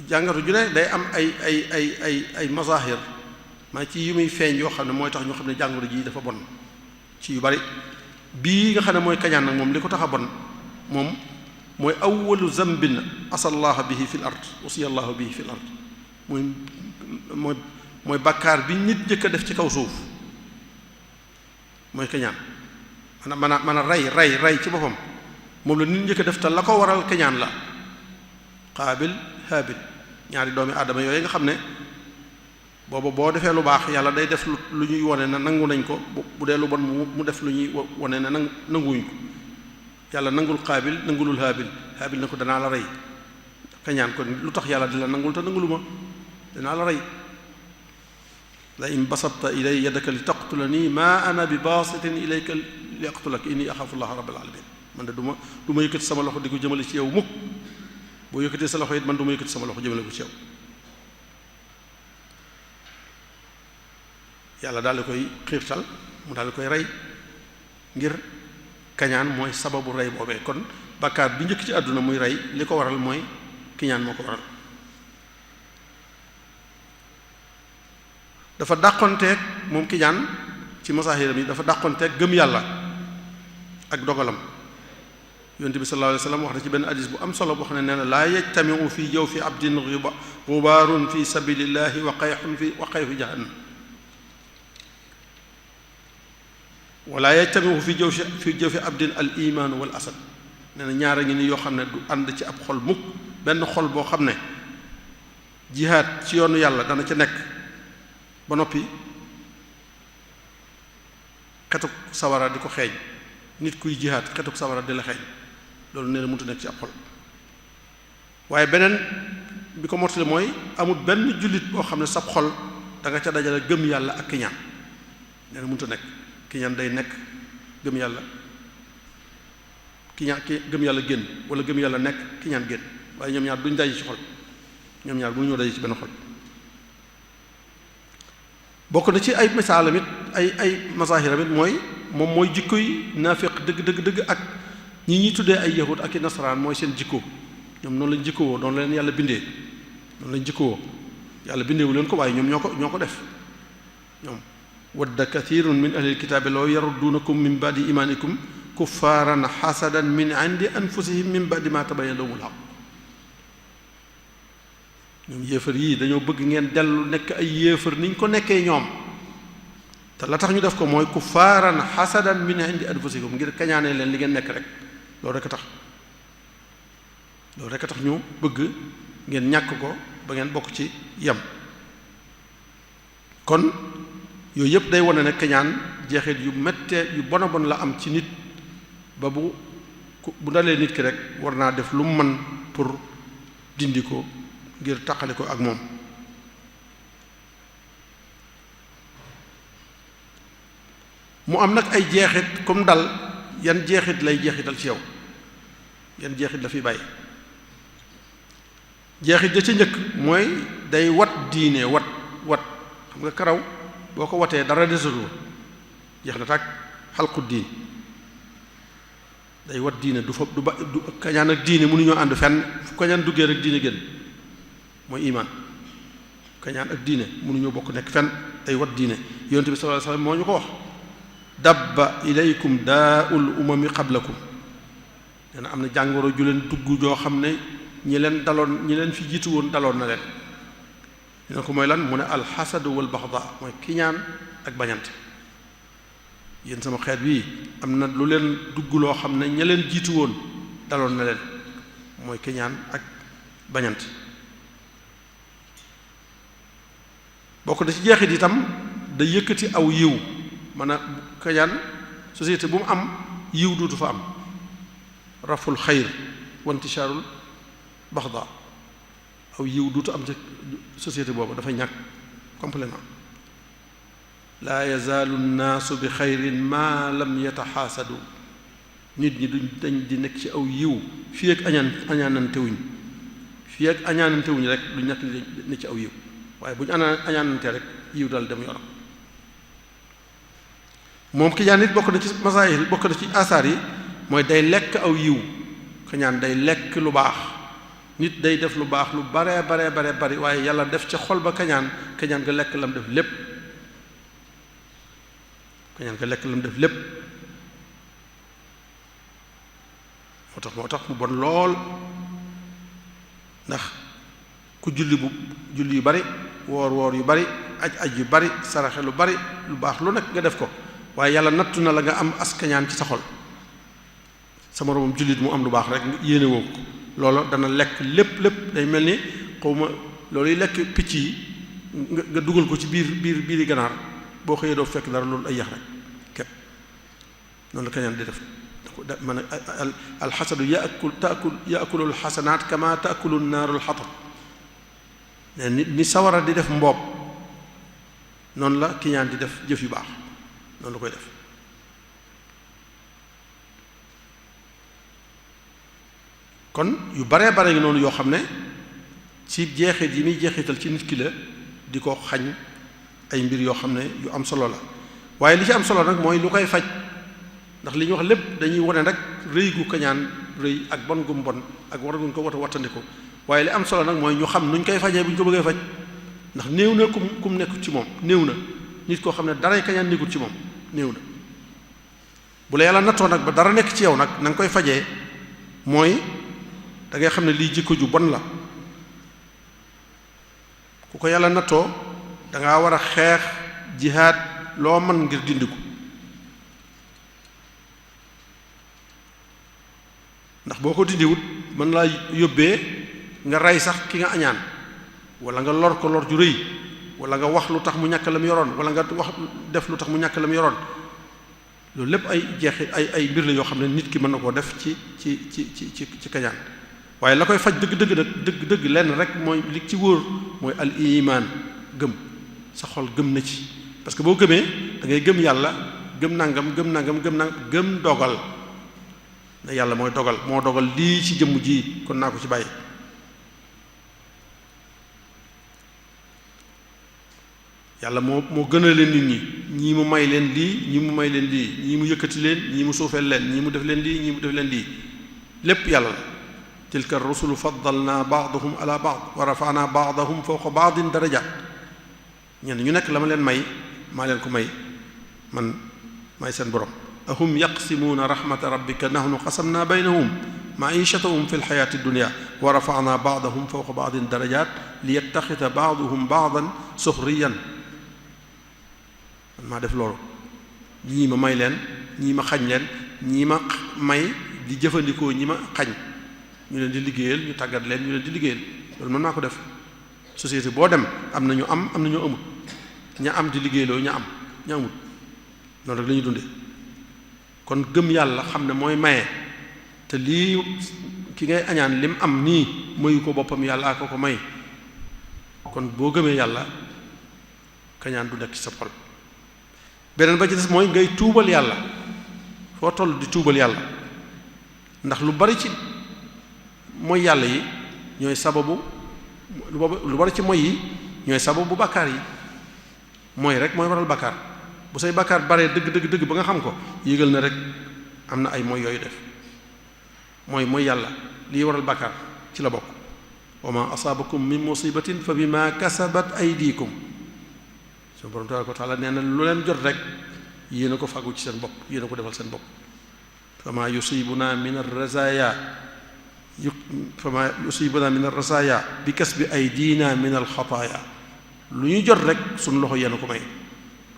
Speaker 1: jàngatu ju ne day am ay mazahir maa ci yu muy feeñ yoo xam ne mooy tax ñu xam ne jàngoro ji dafa bon ci yu bari bii nga xam ne mooy kañaan nag moom li ko tax a bon moom mooy awwalu zambin asallaha bihi fil ard wasiyallahu bihi fil ard mooy bàkkaar bi nit jëkk a def ci kaw suuf mooy keñaan mën a rey ci boppam moom la nit njëkk a def te la ko waral keñaan la Qaabil Haabil ñaari doomi aadama yooyu nga xam ne booba boo defee lu baax yàlla day def lu ñuy wone ne nangu nañ ko bu dee lu bon mu def lu ñuy wone ne nanguwuñ ko yàlla nangul Qaabil nangulul Haabil na ko danaa la rey keñaan ko lu tax yàlla di la nangul te nanguluma danaa la rey la in basata ilay yadaka li taqtulani ma ana bi basitin ilayka li aqtulak inni axaafu llaha rabbal alamin man de du ma yëkkati sama loxo di ko jëmale ci yow mukk boo yëkkatee sa loxo it man du ma yëkkati sama loxo jëmale ko ci yow yàlla daal di koy xiirtal mu daal di koy rey ngir kañaan mooy sababu rey boobee kon bàkkaar bi njëkk ci àdduna muy rey li ko waral mooy kiñaan moo ko waral dafa dàqonteeg moom kiñaan ci masaahiram yi dafa dàqonteeg gëm yàlla ak dogalam yonent bi sallallahu alayhi wasallam wax na ci benn hadis bu am solo boo xam ne nee na laa yajtamiu fi jawfi abdin gubaarun fi sabilillahi wa qayxu jahannam wala yajtamiu fi jawfi abdin al iman wal asad nee na ñaara ngi ni yoo xam ne du ànd ci ab xol mukk benn xol boo xam ne jihaad ci yoonu yàlla dana ca nekk ba noppi xetuk sawara di ko xeeñ nit kuy jihaad xetuk sawara di la xeeñ loolu nee na mënut a nekk ci ab xol waaye beneen bi ko mottali mooy amul benn jullit boo xam ne sab xol da nga ca dajale gëm yàlla ak kiñaan nee na mënut a nekk kiñaan day nekk gëm yàlla gëm yàlla génn wala gëm yàlla nekk kiñaan génn waaye ñoom ñaar duñ daje ci xol ñoom ñaar mënuñoo daje ci benn xol bokk na ci ay misaalam it ay masaahiram it moom mooy jikko yi naafiq dëgg ak ñi ñuy tuddee ay yahud ak i nasaraan mooy seen jikko ñoom noonu lañ jikkowoo noonu leen yàlla bindee noonu lañ jikkowoo yàlla bindeewu leen ko waaye ñoom ñoo ko def ñoom wadda kathirun min ahlil kitaabi law yarudduunakum min ba'di imaanikum kuffaaran hasadan min indi anfusihim min ba'di ma tabayyana lahumul haqq ñoom yéefar yii dañoo bëgg ngeen dellu nekk ay yéefar niñ ko nekkee ñoom te la tax ñu def ko mooy kuffaaran hasadan min indi anfusikum ngir kañaanee leen li ngeen nekk rek loolu rek a tax ñu bëgg ngeen ñàkk ko ba ngeen bokk ci yem kon yooyu yëpp day wane ne kañaan jeexit yu mettee yu bon a bon la am ci nit ba bu dalee nit ki rek war naa def lu mu mën pour dindi ko ngir taqale ko ak moom mu am nag ay jeexit comme dal yan jeexit lay jeexital ci yow yan jeexit la fi bàyyi jeexit ja ca njëkk mooy day wat diine wat xam nga karaw boo ko watee dara desatu jeex na tàkk xalqu diin day wat diine du kañaan ak diine mënuñoo ànd fenn fu kañaan duggee rek diine génn mooy iman kañaan ak diine mënuñoo bokk nekk fenn day wat diine yonent bi sallallahu alayhi wasallam moo ñu ko wax dabba ilaykum daa'ul umami qablakum nee na am na jàngoro ju leen dugg joo xam ne ñi leen fi jiitu woon daloon na leen dina ko mooy lan mu ne alxasadu wal baxda mooy kiñaan ak bañante yéen sama xeet bii am na lu leen dugg loo xam ne ña leen jiitu woon daloon na leen mooy kiñaan ak bañante bokk na ci jeexit itam da yëkkati aw yiw man a kañaan société bu mu am yiw duutu fa am raful xayr wa intishaarul baxda aw yiw duutu am ci société boobu dafa ñàkk complètement laa yazaalu nnaasu bi xayrin ma lam yataxaasadu nit ñi duñ dañ di nekk ci aw yiw fii ak añaanantewuñ fii ak añaanantewuñ rek duñ nekk ne ci aw yiw waaye bu ñu añaanante rek yiw dal dem yoram moom kiñaan nit bokk na ci masaayil bokk na ci asaar yi mooy day lekk aw yiw kiñaan day lekk lu baax nit day def lu baax lu bare bari waaye yàlla def ca xol ba kañaan nga lekk lam def lépp moo tax mu bon lool ndax ku julli yu bari woor yu bari aj yu bari saraxe lu bari lu baax lu nekk nga def ko waaye yàlla nattu na la nga am askañaan ci sa xol sa moroomam jullit mu am lu baax rek yéene woo ko loolu dana lekk lépp day mel ni xawma loolu yi lekk picc yi nga dugal ko ci biiri ganaar boo xëyee doo fekk dara loolu ay yax rek képp noonu la kañaan di def man alxasadu yaakulu alxasanaat kama taakulu naaru alxatab ni sawara di def mboob noonu la kiñaan di def jëf yu baax noonu la koy def kon yu baree bare ngi noonu yoo xam ne ci jeexit yi muy jeexital ci nit ki la di ko xañ ay mbir yoo xam ne yu am solo la waaye li ci am solo nag mooy lu koy faj ndax li ñu wax lépp dañuy wane rek rëy gu kañaan rëy ak bon gum bon ak war guñ ko wattandiku waaye li am solo nag mooy ñu xam nuñ koy fajee bu ñu ko bëggee faj ndax néew na kum nekk ci moom néew na nit koo xam ne daray kañaan nekkul ci moom néew na bu la yàlla nattoo nag ba dara nekk ci yow nag na nga koy fajee mooy da ngay xam ne lii jikko ju bon la ku ko yàlla nattoo da ngaa war a xeex jihaad loo mën ngir dindi ko ndax boo ko dindiwut mën laa yóbbee nga rey sax ki nga añaan wala nga lor ko lor ju rëy wala nga wax lu tax mu ñàkk la mu yoroon wala nga wax def lu tax mu ñàkk la mu yoroon loolu lépp ay jeexi ay mbir la yoo xam ne nit ki mën na koo def ci kañaan waaye la koy faj dëgg-dëgg nag dëgg lenn rek mooy li ci wóor mooy al iman gëm sa xol gëm na ci parce que boo gëmee da ngay gëm yàlla gëm nangam gëm dogal ne yàlla mooy dogal moo dogal lii ci jëmm ji kon naa ko ci bàyyi yàlla moo gënale nit ñi ñii mu may leen lii ñii mu may leen lii ñii mu yëkkati leen ñii mu suufeel leen ñii mu def leen lii ñii mu def leen lii lépp yàlla la tilka rusulu faddalna ba'dahum ala ba'd wa rafa'na ba'dahum fawqa ba'din darajaat ñenn ñu nekk la ma leen may maa leen ko may man may seen borom ahum yaqsimuuna rahmata rabbika nahnu qasamna baynahum ma'ishatahum fi lxayaati dunya wa rafa'na ba'dahum fawqa ba'din darajaat liyattaxida ba'duhum ba'dan suxriyan man maa def loolu ñii ma may leen ñii ma xañ leen ñii ma may di jëfandikoo ñi ma xañ ñu leen di liggéeyal ñu tàggat leen ñu leen di liggéeyal loolu mën naa ko def société boo dem am na ñu am na ñu amut ña am di liggéeyloo ña am ña amut noonu rek la ñuy dundee kon gëm yàlla xam ne mooy maye te lii ki ngay añaan lim am nii mayu ko boppam yàlla ko may kon boo gëmee yàlla kañaan du nekk ci sa xol beneen ba ci des mooy ngay tuubal yàlla foo toll di tuubal yàlla ndax lu bari ci mooy yàlla yi ñooy sababu lu bari ci mooy yi ñooy sababu bàkkaar yi mooy rek mooy waral bàkkaar bu say bàkkaar baree dëgg ba nga xam ko yégal na rek am na ay mooy yooyu def mooy yàlla lii waral bàkkaar ci la bokk wa ma asaabakum min musibatin fa bima kasabat aydikum suñu borom tabaaraka wa taala nee na lu leen jot rek yéen a ko fàggu ci seen bopp yéen a ko defal seen bopp fa ma yusibuna min ar-razaya bi kasbi aydina min al-xataaya lu ñu jot rek suñu loxo yéen a ko may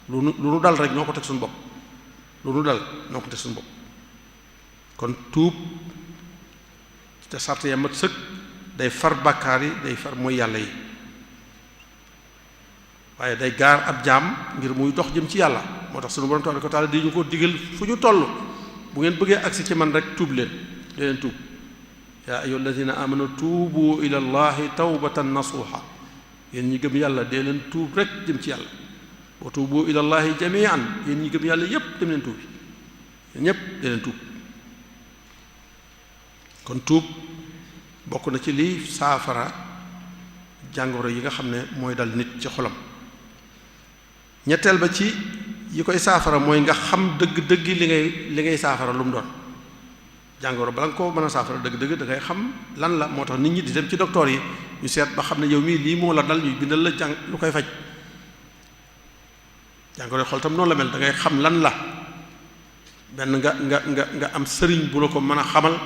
Speaker 1: lu nu dal rek ñoo ko teg suñu bopp lu nu dal ñoo ko teg suñu bopp kon tuub te sart ya mat sëkk day far bàkkaar yi day far mooy yàlla yi waaye day gaar ab jaam ngir muy dox jëm ci yàlla moo tax sunu borom tabaaraka wa taala di ñu ko digal fu ñu toll bu ngeen bëggee agsi ci man rek tuub leen dee leen tuub yaa ayyuha alladina amanu tuubu ila allahi tawbatan nasuha yéen ñi gëm yàlla dee leen tuub rek jëm ci yàlla wa tuubu ila allahi jamian yéen ñi gëm yàlla yépp dem leen tuub yéen ñépp dee leen tuub kon tuub bokk na ci lii saafara jàngoro yi nga xam ne mooy dal nit ci xolam ñetteel ba ci yi koy saafara mooy nga xam dëgg-dëgg li ngay saafara lu mu doon jàngoro bala nga ko mën a saafara dëgg-dëgg da ngay xam lan la moo tax nit ñi di dem ci docteur yi ñu seet ba xam ne yow mii lii moo la dal ñu bindal la jàng lu koy faj jàngoro xol tam noonu la mel da ngay xam lan la benn nga am sëriñ bu la ko mën a xamal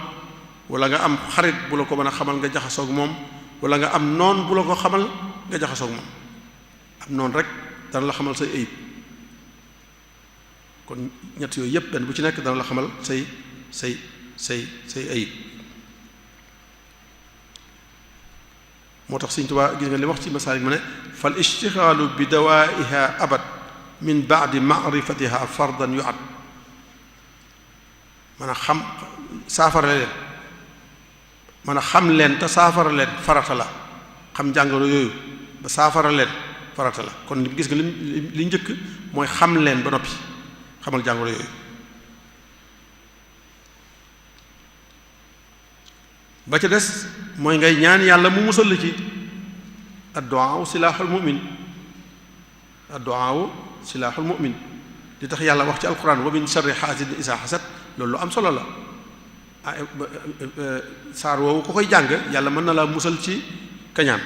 Speaker 1: wala nga am xarit bu la ko mën a xamal nga jaxasoog moom wala nga am noon bu la ko xamal nga jaxasoog moom am noon rek dana la xamal say ayib kon ñett yooyu yépp benn bu ci nekk dana la xamal say ayib. moo tax Sëriñ Tuubaa gis nga li wax ci Masaalik mu ne fal ishtixaalu bi dawaa'iha abad min ba'di ma'rifatiha fardan yu'ad. mën a xam saafara leen mën a xam leen te saafara leen farata la, xam jàngoro yooyu ba saafara leen farata la. kon li gis nga li njëkk mooy xam leen ba noppi xamal jàngoro yooyu. ba ca des mooy ngay ñaan yàlla mu musal la ci ad-du'a silaaxul mu'min, ad-du'a silaaxul mu'min li tax yàlla wax ci alquran wa min sharri hasidin isa hasad, loolu lu am solo la. saar woowu ko koy jàng yàlla mën na laa musal ci kañaan,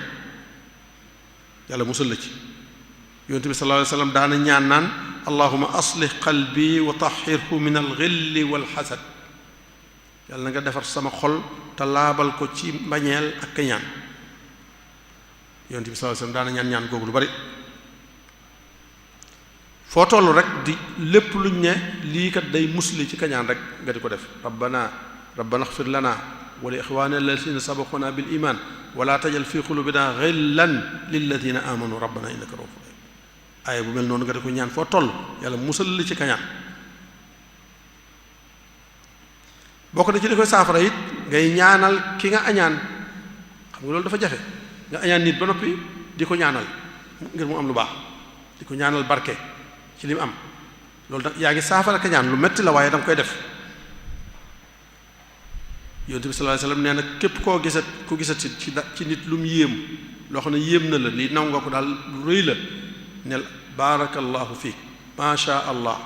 Speaker 1: yàlla musal la ci. yonent bi sallallahu alayhi wasallam daana ñaan naan allahumma aslih qalbi wa tahhirhu min al-ghilli wal hasad, yàlla na nga defar sama xol te laabal ko ci mbañeel ak kañaan. yonent bi sallallahu alayhi wasallam daana ñaan googu lu bari. foo toll rek di lépp luñ ne lii kat day musli ci kañaan rek nga di ko def. rabbana ighfir lana wa li ikhwanina alladhina sabaquna bil iman wa la tajal fi qulubina ghillan lil ladina amanu rabbana innaka ra'ufur rahim. aaya bu mel noonu nga di ko ñaan foo toll yàlla musal li ci kañaan. bokk na ci li koy saafara it ngay ñaanal ki nga añaan. xam nga loolu dafa jafe, nga añaan nit ba noppi di ko ñaanal ngir mu am lu baax, di ko ñaanal barke ci li mu am. loolu nag yaa ngi saafara kañaan, lu metti la waaye danga koy def. yonent bi sallallahu alayhi wasallam nee na képp ku gisat ci nit lu mu yéem, loo xam ne yéem na la, lii naw nga ko daal lu rëy la, nel barakallahu fiik ma sha allah,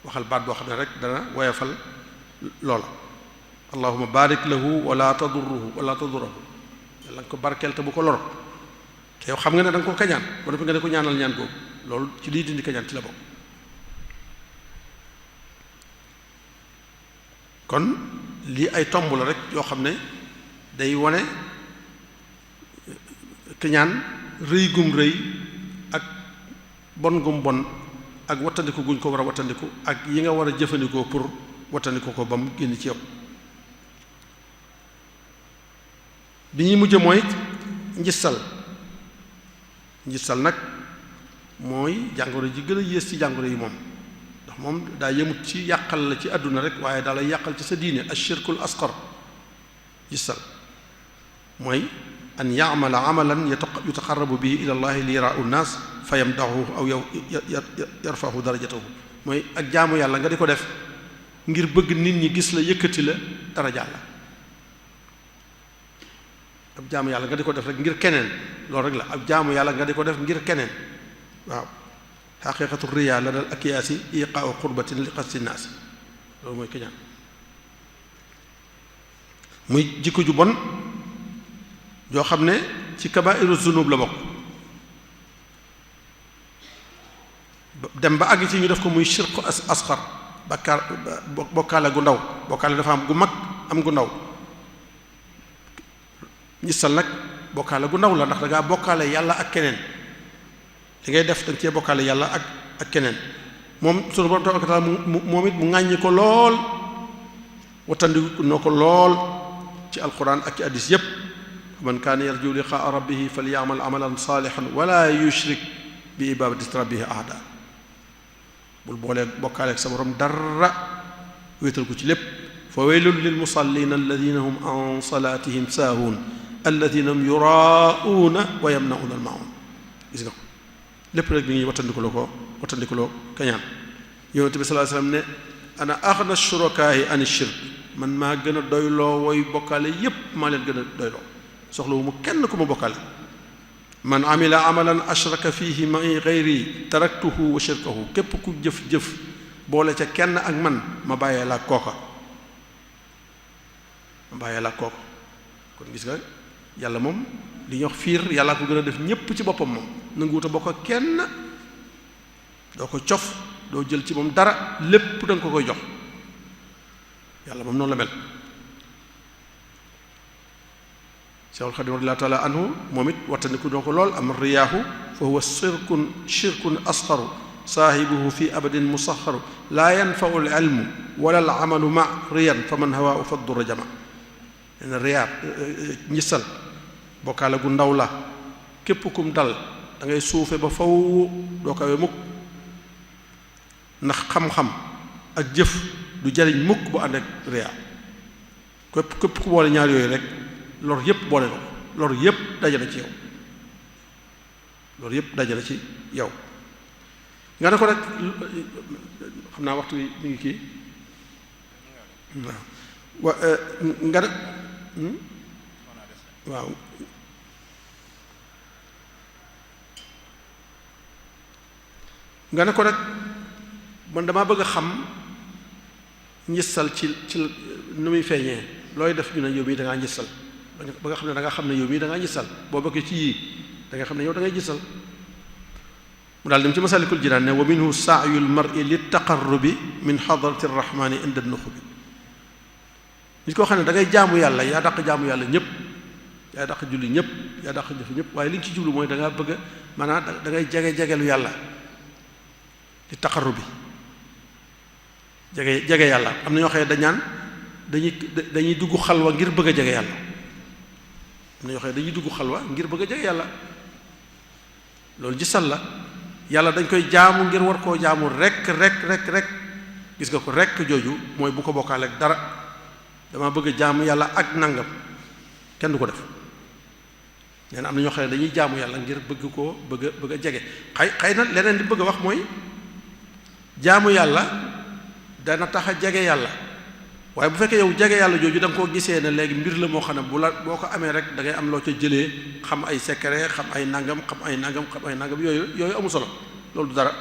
Speaker 1: waxal baat boo xam ne rek dana woyafal loola. allahumma barik lahu wala tadurruhu wala tadurruhu, yàlla nga ko barkeel te bu ko lor. te yow xam nga ne da nga ko kañaan ba noppi nga ne ko ñaanal ñaan googu, loolu ci liy dindi kañaan ci la bokk. kon lii ay tomb la rek yoo xam ne day wone kañaan rëy gum rëy ak bon gum bon ak wattandiku guñ ko war a wattandiku ak yi nga war a jëfandikoo pour wattandiku ko ba mu génn ci yow. bi ñuy mujj mooy njistal nag mooy jàngoro ji gën a yées ci jàngoro yi moom, ndax moom daa yemut ci yàqal la ci àdduna rek waaye daa lay yàqal ci sa diine. ashirkul asqar njistal mooy an ya'mala amalan yutaqarrabu bihi ila allahi li yara'u nnaas fa yamdahuhu aw yarfahu darajatahu. mooy ak jaamu yàlla nga di ko def ngir bëgg nit ñi gis la yëkkati la daraja la. ab jaamu yàlla nga di ko def rek ngir keneen, loolu rek la. ab jaamu yàlla nga di ko def ngir keneen. waaw xaqiiqatu riyaa la dal akiyaasi iqaa'u qurbatin li qasdi naas, loolu mooy kañaan. muy jikko ju bon joo xam ne ci kabaa'iru zunub la bokk, dem ba àgg ci ñu def ko muy shirku asxar, bakkaar bokkaale gu ndaw. bokkaale dafa am gu mag am gu ndaw. njistal nag bokkaale gu ndaw la, ndax da ngaa bokkaale yàlla ak keneen. li ngay def da nga cee bokkaale yàlla ak keneen. moom sunu borom tabaaraka wa taala moom it mu ŋàññi ko lool, wattandiku noo ko lool ci alquran ak ci hadiis yépp. man kaana yarju liqaa rabbihi falyamal amalan saalihan wala yushrik bi ibadati rabbihi ahada. bul boolee bokkaale ak sa borom dara, wéetal ko ci lépp. fa waylun lil musallina alladina hum an salatihim saahuun alladina hum yuraa'uuna wa yamna'uuna al-maa'uun. gis nga ko lépp rek bi ngi wattandikuloo kañaan. yonent bi sallallahu alayhi wasallam ne ana aghna shuraka'i an shirk, man maa gën a doyloo woy bokkaale yépp maa leen gën a doyloo, soxlawu mu kenn ku ma bokkaale. man amila amalan ashraka fihi ma'i ghayri taraktuhu wa shirkahu, képp ku jëf-jëf boole ca kenn ak man ma bàyyee la kooka, kon gis nga yàlla moom li ñuy wax fiir yàllaa ko gën a def ñépp ci boppam. moom nanguwut a bokk ak kenn, doo ko cof, doo jël ci moom dara, lépp da nga ko koy jox. yàlla moom noonu la mel. Cheikhul Khadim radiyallahu ta'ala anhu moom it wattandiku doo ko lool. am riyaahu fa huwa shirkun asgharu saahibuhu fi abadin musaxaru laa yanfau al ilmu wala al amalu ma riyan fa man hawaa fa dura jama leen riyaat njissal bokkaale gu ndaw la képp kum dal da ngay suufe ba faw doo kawe mukk ndax xam-xam ak jëf du jariñ mukk bu ànd ak riyaa képp ku boole ñaar yooyu rek lor yépp boole ko lor yépp dajale ci yow loolu yépp dajale ci yow nga ne ko rek xam naa waxtu wi mi ngi kii waaw nga ne waaw nga ne ko rek man damaa bëgg a xam njissal ci nu muy feeñee looy def ñu ne yow mii da ngaa njissal ba nga xam ne da nga xam ne yow mii da ngaa njissal boo bëggee ci yii da nga xam ne yow da ngay njissal mu daal dem ci masalikul jinaan ne wa minhu saayul mar'i li taqarrubi min hadrati rrahmani inda nuxubi nit koo xam ne da ngay jaamu yàlla yaa daq jaamu yàlla ñëpp yaa daq julli ñëpp yaa daq jëf ñëpp waaye li nga ci jublu mooy da ngaa bëgg maanaam da ngay jege-jegelu yàlla li taqarrubi jege yàlla am na ñoo xam ne dañuy dugg xalwa ngir bëgg a jege yàlla am na ñoo xam ne dañuy dugg xalwa ngir bëgg a jege yàlla loolu gisal la yàlla dañ koy jaamu ngir war koo jaamu rek gis nga ko rek jooju mooy bu ko bokkaale ak dara dama bëgg a jaamu yàlla ak nangam kenn du ko def nee na am na ñoo xam ne dañuy jaamu yàlla ngir bëgg koo bëgg a jege xëy na leneen li bëgg a wax mooy jaamu yàlla dana tax a jege yàlla waaye bu fekkee yow jege yàlla jooju da nga koo gisee ne léegi mbir la moo xam ne boo ko amee rek da ngay am loo ca jëlee xam ay secret xam ay nangam yooyu amul solo loolu dara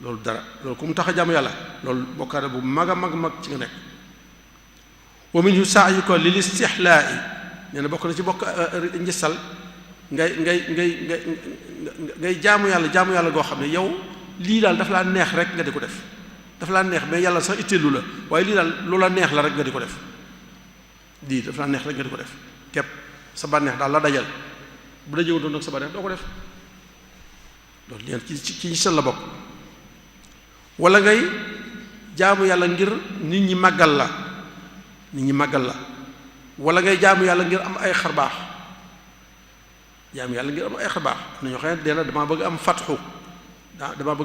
Speaker 1: loolu ku mu tax a jaamu yàlla loolu bokkaale bu mag a mag ci nga nekk wa minhu sa'yuka lil istihlaa'i nee na bokk na ci bokk njissal ngay jaamu yàlla goo xam ne yow lii daal dafa laa neex rek nga di ko def dafa laa neex mais yàlla sax itteelu la waaye lii daal lu la neex la rek nga di ko def lii dafa laa neex rek nga di ko def képp sa bànneex daal la dajal bu dajewul doon nag sa bànneex doo ko def loolu leen ci njissal la bokk wala ngay jaamu yàlla ngir nit ñi màggal la wala ngay jaamu yàlla ngir am ay xarbaax jaamu yàlla ngir am ay xarbaax am na ñoo xam ne dee na damaa bëgg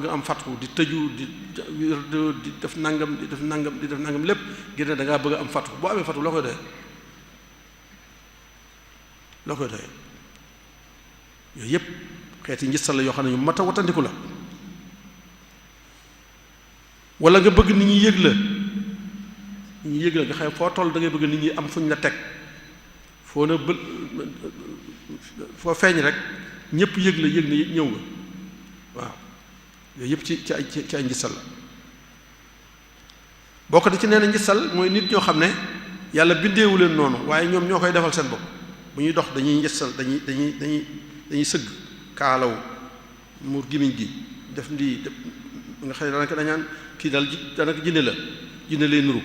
Speaker 1: am fatxu di tëju di def nangam lépp ngir ne da ngaa bëgg am fatxu boo amee fatxu loo koy doyee yooyu yépp xeeti njissal la yoo xam ne ñu mat a watandiku la wala nga bëgg nit ñi yëg la nga xam foo toll da ngay bëgg nit ñi am fuñ la teg foo na foo feeñ rek ñépp yëg ne ñëw nga waaw yooyu yëpp ci ay njissal la bokk na ci nee na njissal mooy nit ñoo xam ne yàlla bindeewu leen noonu waaye ñoom ñoo koy defal seen bopp bu ñuy dox dañuy njissal dañuy sëgg kaalaw muur gimiñ gi def ndii nga xam ne daanaka dañaan kii daal daanaka jinne lay nuru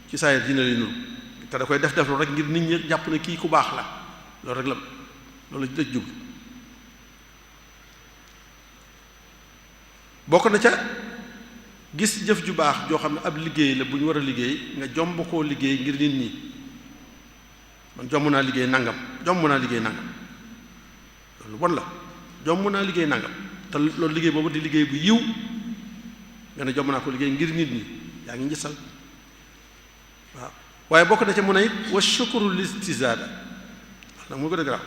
Speaker 1: ci saayir jinne lay nuru te da koy def lu rek ngir nit ñi jàpp ne kii ku baax la loolu rek la loolu la jug bokk na ca gis jëf ju baax joo xam ne ab liggéey la bu ñu war a liggéey nga jomb koo liggéey ngir nit ñi man jomb naa liggéey nangam loolu bon la jomb naa liggéey nangam te loolu liggéey boobu di liggéey bu yiw nga ne jomb naa ko liggéey ngir nit ñi yaa ngi njissal waaw waaye bokk na ca mun a it wa shukru listizaada wax nag moo gën a garaaw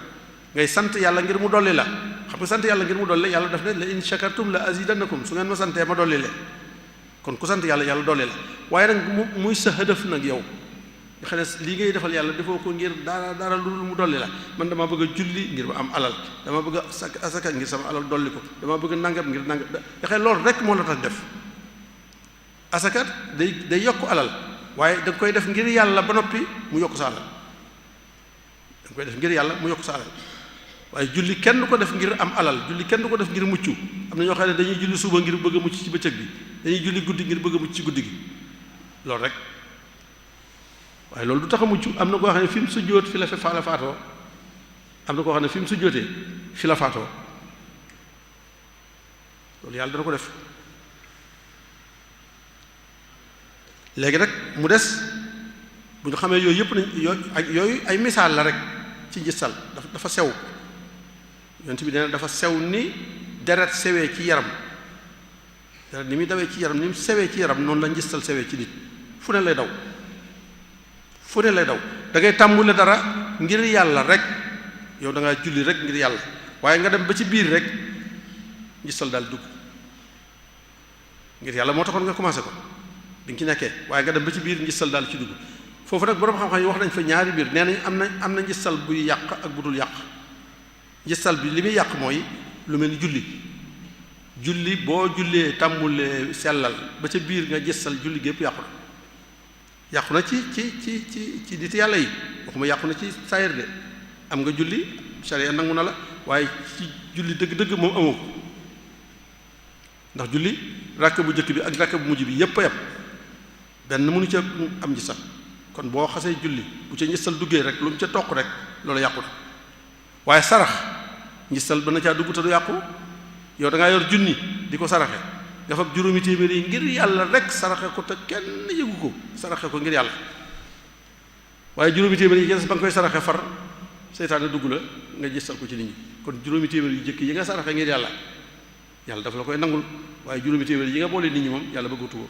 Speaker 1: ngay sant yàlla ngir mu dolli la xam nga sant yàlla ngir mu dolli yàlla daf ne la in shakartum la azidannakum su ngeen ma santee ma dolli leen kon ku sant yàlla dolli la waaye nag muy sa hëdëf nag yow nga xam ne lii ngay defal yàlla defoo ko ngir dara lu mu dolli la man dama bëgg a julli ngir ma am alal dama bëgg a asaka ngir sama alal dolli ko dama bëgg nangam ngir nangam nga xam ne loolu rek moo la tax def asaka day yokk alal waaye da nga koy def ngir yàlla ba noppi mu yokk sa alal da nga koy def ngir yàlla mu yokk sa alal waaye julli kenn du ko def ngir am alal julli kenn du ko def ngir mucc am na ñoo xam ne dañuy julli suba ngir bëgg a mucc ci bëccëg bi dañuy julli guddi ngir bëgg a mucc ci guddi gi loolu rek waaye loolu du tax a mucc am na koo xam ne fi mu sujjóot fi la faatoo am na koo xam ne fi mu sujjóotee fi la faatoo loolu yàlla dana ko def. léegi nag mu des bu ñu xamee yooyu yëpp nañ yooyu ay misaal la rek ci ngistal dafa sew yonent bi nee na dafa sew ni deret sewee ci yaram deret ni muy dawee ci yaram ni mu sewee ci yaram noonu la ngistal sewee ci nit fu ne lay daw fu ne lay daw da ngay tàmbule dara ngir yàlla rek yow da ngaa julli rek ngir yàlla waaye nga dem ba ci biir rek ngistal daal dugg ngir yàlla moo taxoon nga commencé ko bi nga ci nekkee waaye nga dem ba ci biir ngistal daal ci dugg foofu nag borom xam-xam yi wax nañ fa ñaari biir nee nañ am na ngistal buy yàq ak bu dul yàq ngistal bi li muy yàq mooy lu mel ni julli boo jullee tàmbulee sellal ba ca biir nga ngistal julli gépp yàqu na ci nit yàlla yi waxuma yàqu na ci saayir de am nga julli sharia nangu na la waaye ci julli dëgg-dëgg moom amoo ko ndax julli rakk bu njëkk bi ak rakk bu mujj bi yépp a yem benn mënu ca am ngistal kon boo xasee julli bu ca ngistal duggee rek lu mu ca toq rek loolu yàqu na waaye sarax ngistal ba na caa dugg te du yàqu yow da ngaa yor junni di ko saraxe nga fab juróomi téeméer yi ngir yàlla rek saraxe ko te kenn yëgu ko saraxe ko ngir yàlla waaye juróomi téeméer yi ci des ba nga koy saraxe far seytaane dugg la nga ngistal ko ci nit ñi kon juróomi téeméer yu jëkk yi nga saraxe ngir yàlla dafa la koy nangul waaye juróomi téeméer yi nga boole nit ñi moom yàlla bëggatu ko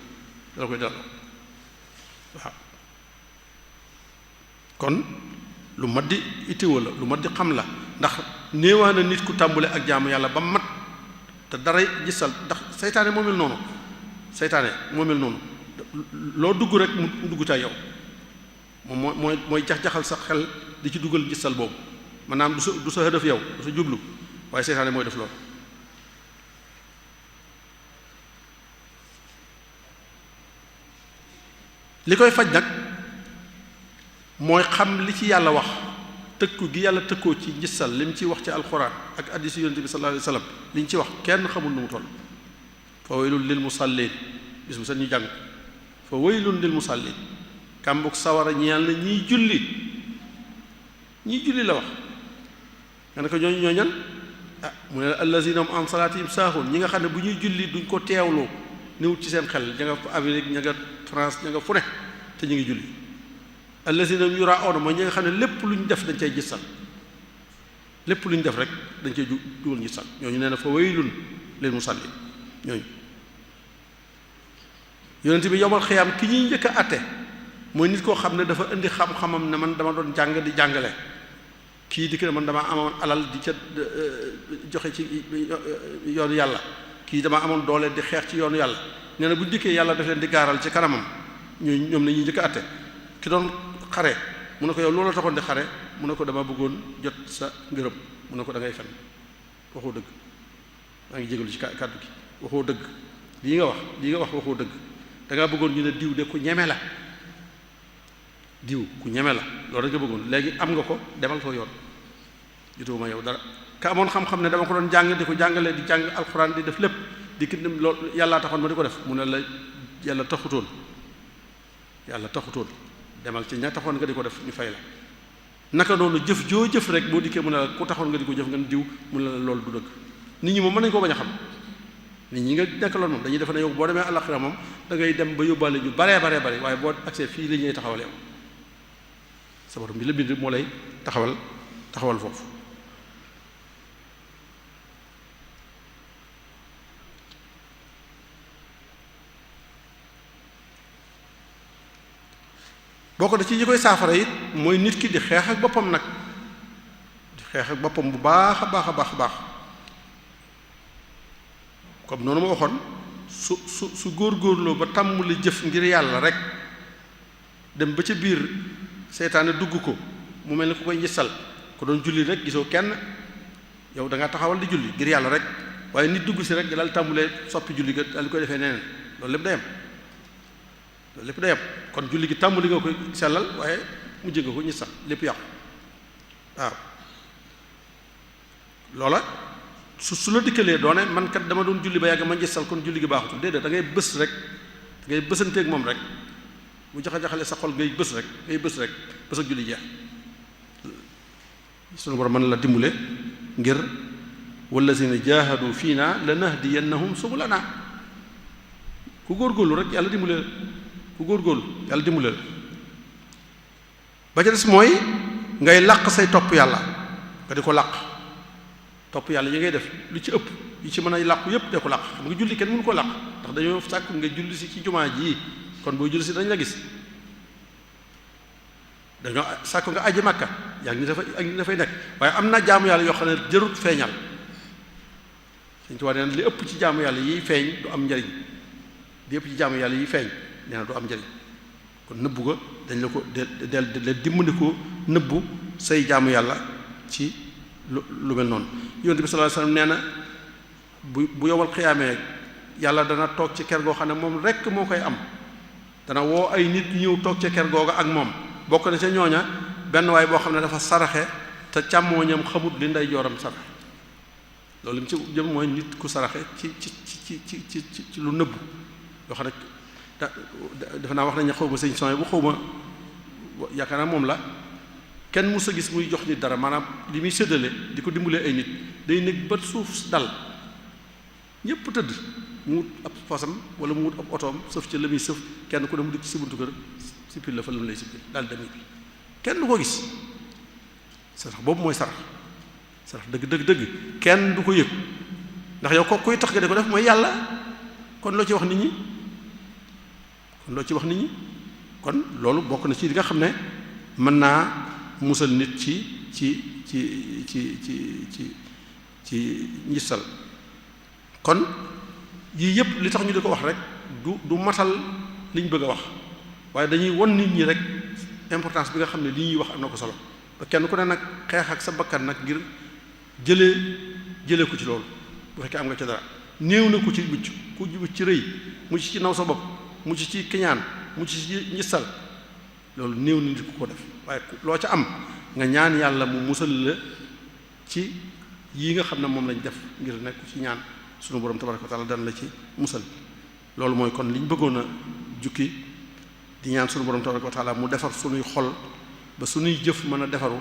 Speaker 1: dala koy delloo waaw kon lu mat di ittéewa la lu mat di xam la ndax néewaana nit ku tàmbule ak jaamu yàlla ba mat te dara gisal ndax seytaane moo mel noonu loo dugg rek mu dugg ca yow moom mooy jax-jaxal sa xel di ci dugal gisal boobu maanaam du sa hëdëf yow du sa jublu waaye seytaane mooy def loolu li koy faj nag mooy xam li ci yàlla wax tëkku gi yàlla tëkkoo ci ngistal li mu ci wax ci alxuraan ak hadiisu yonent bi sallallahu alayhi wasallam li ñu ci wax kenn xamul nu mu toll fa waylun lil musallin bis bu set ñu jàng fa waylun lil musallin kàmbug sawara ñeel na ñiy julli la wax nga ne ko ñoo ñan mu ne allazina hum an salatihim saahun ñi nga xam ne bu ñuy julli duñ ko teewloo newut ci seen xel ña nga Amérique ña nga France ña nga fu ne te ñu ngi julli allazina yura'una mooy ñi nga xam ne lépp lu ñu def dañ cay gisal lépp lu ñu def rek dañ cay dugal gisal ñooñu nee na fa waylun lil musallin ñooñu yonent bi yowmal xiyaam ki ñuy njëkk a atte mooy nit koo xam ne dafa indi xam-xamam ne man dama doon jàng di jàngale kii di ko man dama amoon alal di ca joxe ci yoonu yàlla kii dama amoon doole di xeex ci yoonu yàlla nee na bu dikkee yàlla daf leen di gaaral ci kanamam ñoom la ñuy njëkk a atte ki doon xare mu ne ko yow loolu taxoon di xare mu ne ko dama bëggoon jot sa ngërëm mu ne ko da ngay fen waxoo dëgg maa ngi jégalu ci kàddu gi waxoo dëgg lii nga wax waxoo dëgg da ngaa bëggoon ñu ne diw de ku ñeme la loolu rek nga bëggoon léegi am nga ko demal soo yoon jotuma yow dara ka amoon xam-xam ne dama ko doon jàng di ko jàngale di jàng alxuraan di def lépp di ki loolu yàllaa taxoon ma di ko def mu ne la yàlla taxutoon demal ci ña taxoon nga di ko def ñu fay la naka noonu jëf joo jëf rek boo dikkee mu ne la ku taxoon nga di ko jëf nga diw mu ne la loolu du dëgg nit ñi moom mën nañu koo bañ a xam nit ñi nga nekkaloon moom dañuy defe ne yow boo demee àllaxira moom da ngay dem ba yóbbaale ñu baree waaye boo accès fii la ñuy taxawal yow sa borom bi la bind moo lay taxawal foofu boo ko def ci ñi koy saafara it mooy nit ki di xeex ak boppam nag di xeex ak boppam bu baax a baax comme noonu ma waxoon su góorgóorloo ba tàmmuli jëf ngir yàlla rek dem ba ca biir seytaane dugg ko mu mel ni ku koy njissal ko doon julli rek gisoo kenn yow da ngaa taxawal di julli ngir yàlla rek waaye nit dugg si rek daal tàmbulee soppi julli ga daal di koy defee neneen loolu lépp day am kon julli gi tàmbali nga koy sellal waaye mujj nga ko njissal lépp yàqu waaw loola su la dikkalee doone man kat dama doon julli ba yàgg ma njissal kon julli gi baaxutul déedéet da ngay bës rek da ngay bësanteeg moom rek bu jaxa-jaxale sa xol ngay bës rek bës ak julli jeex sunu borom mën la dimbale ngir wallazina jahadu fiina lanahdiyannahum subulana ku góorgóorlu rek yàlla dimbale la ku góorgóorlu yàlla dimbale la ba ca des mooy ngay làq say topp yàlla nga di ko làq topp yàlla yi ngay def lu ci ëpp yi ci mën a làqu yépp de ko làq xam nga julli kenn mënu ko làq ndax dañoo sàkku nga julli si ci jumaa ji kon booy julli si dañ la gis dañoo sàkku nga aji Makka yaa ngi ni dafay nekk waaye am na jaamu yàlla yoo xam ne jërut feeñal Sëñ Tuubaa nee na li ëpp ci jaamu yàlla yiy feeñ du am njariñ li ëpp ci jaamu yàlla yiy feeñ nee na du am njariñ kon nëbbu ko dañ la ko del dimbali ko nëbbu say jaamu yàlla ci lu mel noonu Yonent bi sallallahu alayhi wasallam nee na bu yowal xiyaamee yàlla dana toog ci ker goo xam ne moom rekk moo koy am dana woo ay nit ñëw toog ci ker googa ak moom bokk na ca ñooña benn waay boo xam ne dafa saraxe te càmmooñam xamut li nday jooram saraxe loolu li mu ci jëm mooy nit ku saraxe ci lu nëbbu yoo xam ne dafa naa wax nañu xaw ma sëñ son bu xaw ma yaakaar naa moom la kenn mus a gis muy jox nit dara maanaam li muy séddale di ko dimbalee ay nit day nekk ba suuf dal ñépp tëdd mu wut ab fasam wala mu wut ab otoom sëf ca la muy sëf kenn ku ne mu dikk ci buntu kër sippil la fa lu mu lay sippil daal dem bi kenn du ko gis sarax boobu mooy sarax dëgg kenn du ko yëg ndax yow ko kuy tax nga di ko def mooy yàlla kon loo ci wax nit ñi kon loolu bokk na ci li nga xam ne mën naa musal nit ci njissal kon yii yëpp li tax ñu di ko wax rek du matal li ñu bëgg a wax waaye dañuy won nit ñi rek importance bi nga xam ne li ñuy wax am na ko solo ba kenn ku ne nag xeex ak sa bakkan nag ngir jëlee ko ci loolu bu fekkee am nga ci dara néew na ku ci mucc ci rëy mucc ci naw sa bopp mucc ci kiñaan mucc ci njissal loolu néew na nit ku ko def waaye loo ca am nga ñaan yàlla mu musal la ci yii nga xam ne moom lañ def ngir nekk ci ñaan sunu borom tabaraka wa taala dana la ci musal loolu mooy kon liñ bëggoon a jukki di ñaan sunu borom tabaraka wa taala mu defar sunuy xol ba sunuy jëf mën a defaru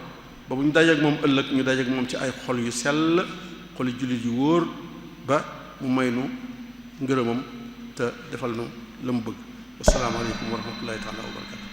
Speaker 1: ba bu ñu dajeek moom ëllëg ñu dajeek moom ci ay xol yu sell xoli jullit yu wóor ba mu may nu ngërëmam te defal nu la mu bëgg wasalaamaaleykum wa rahmatullahi taala wa barakatu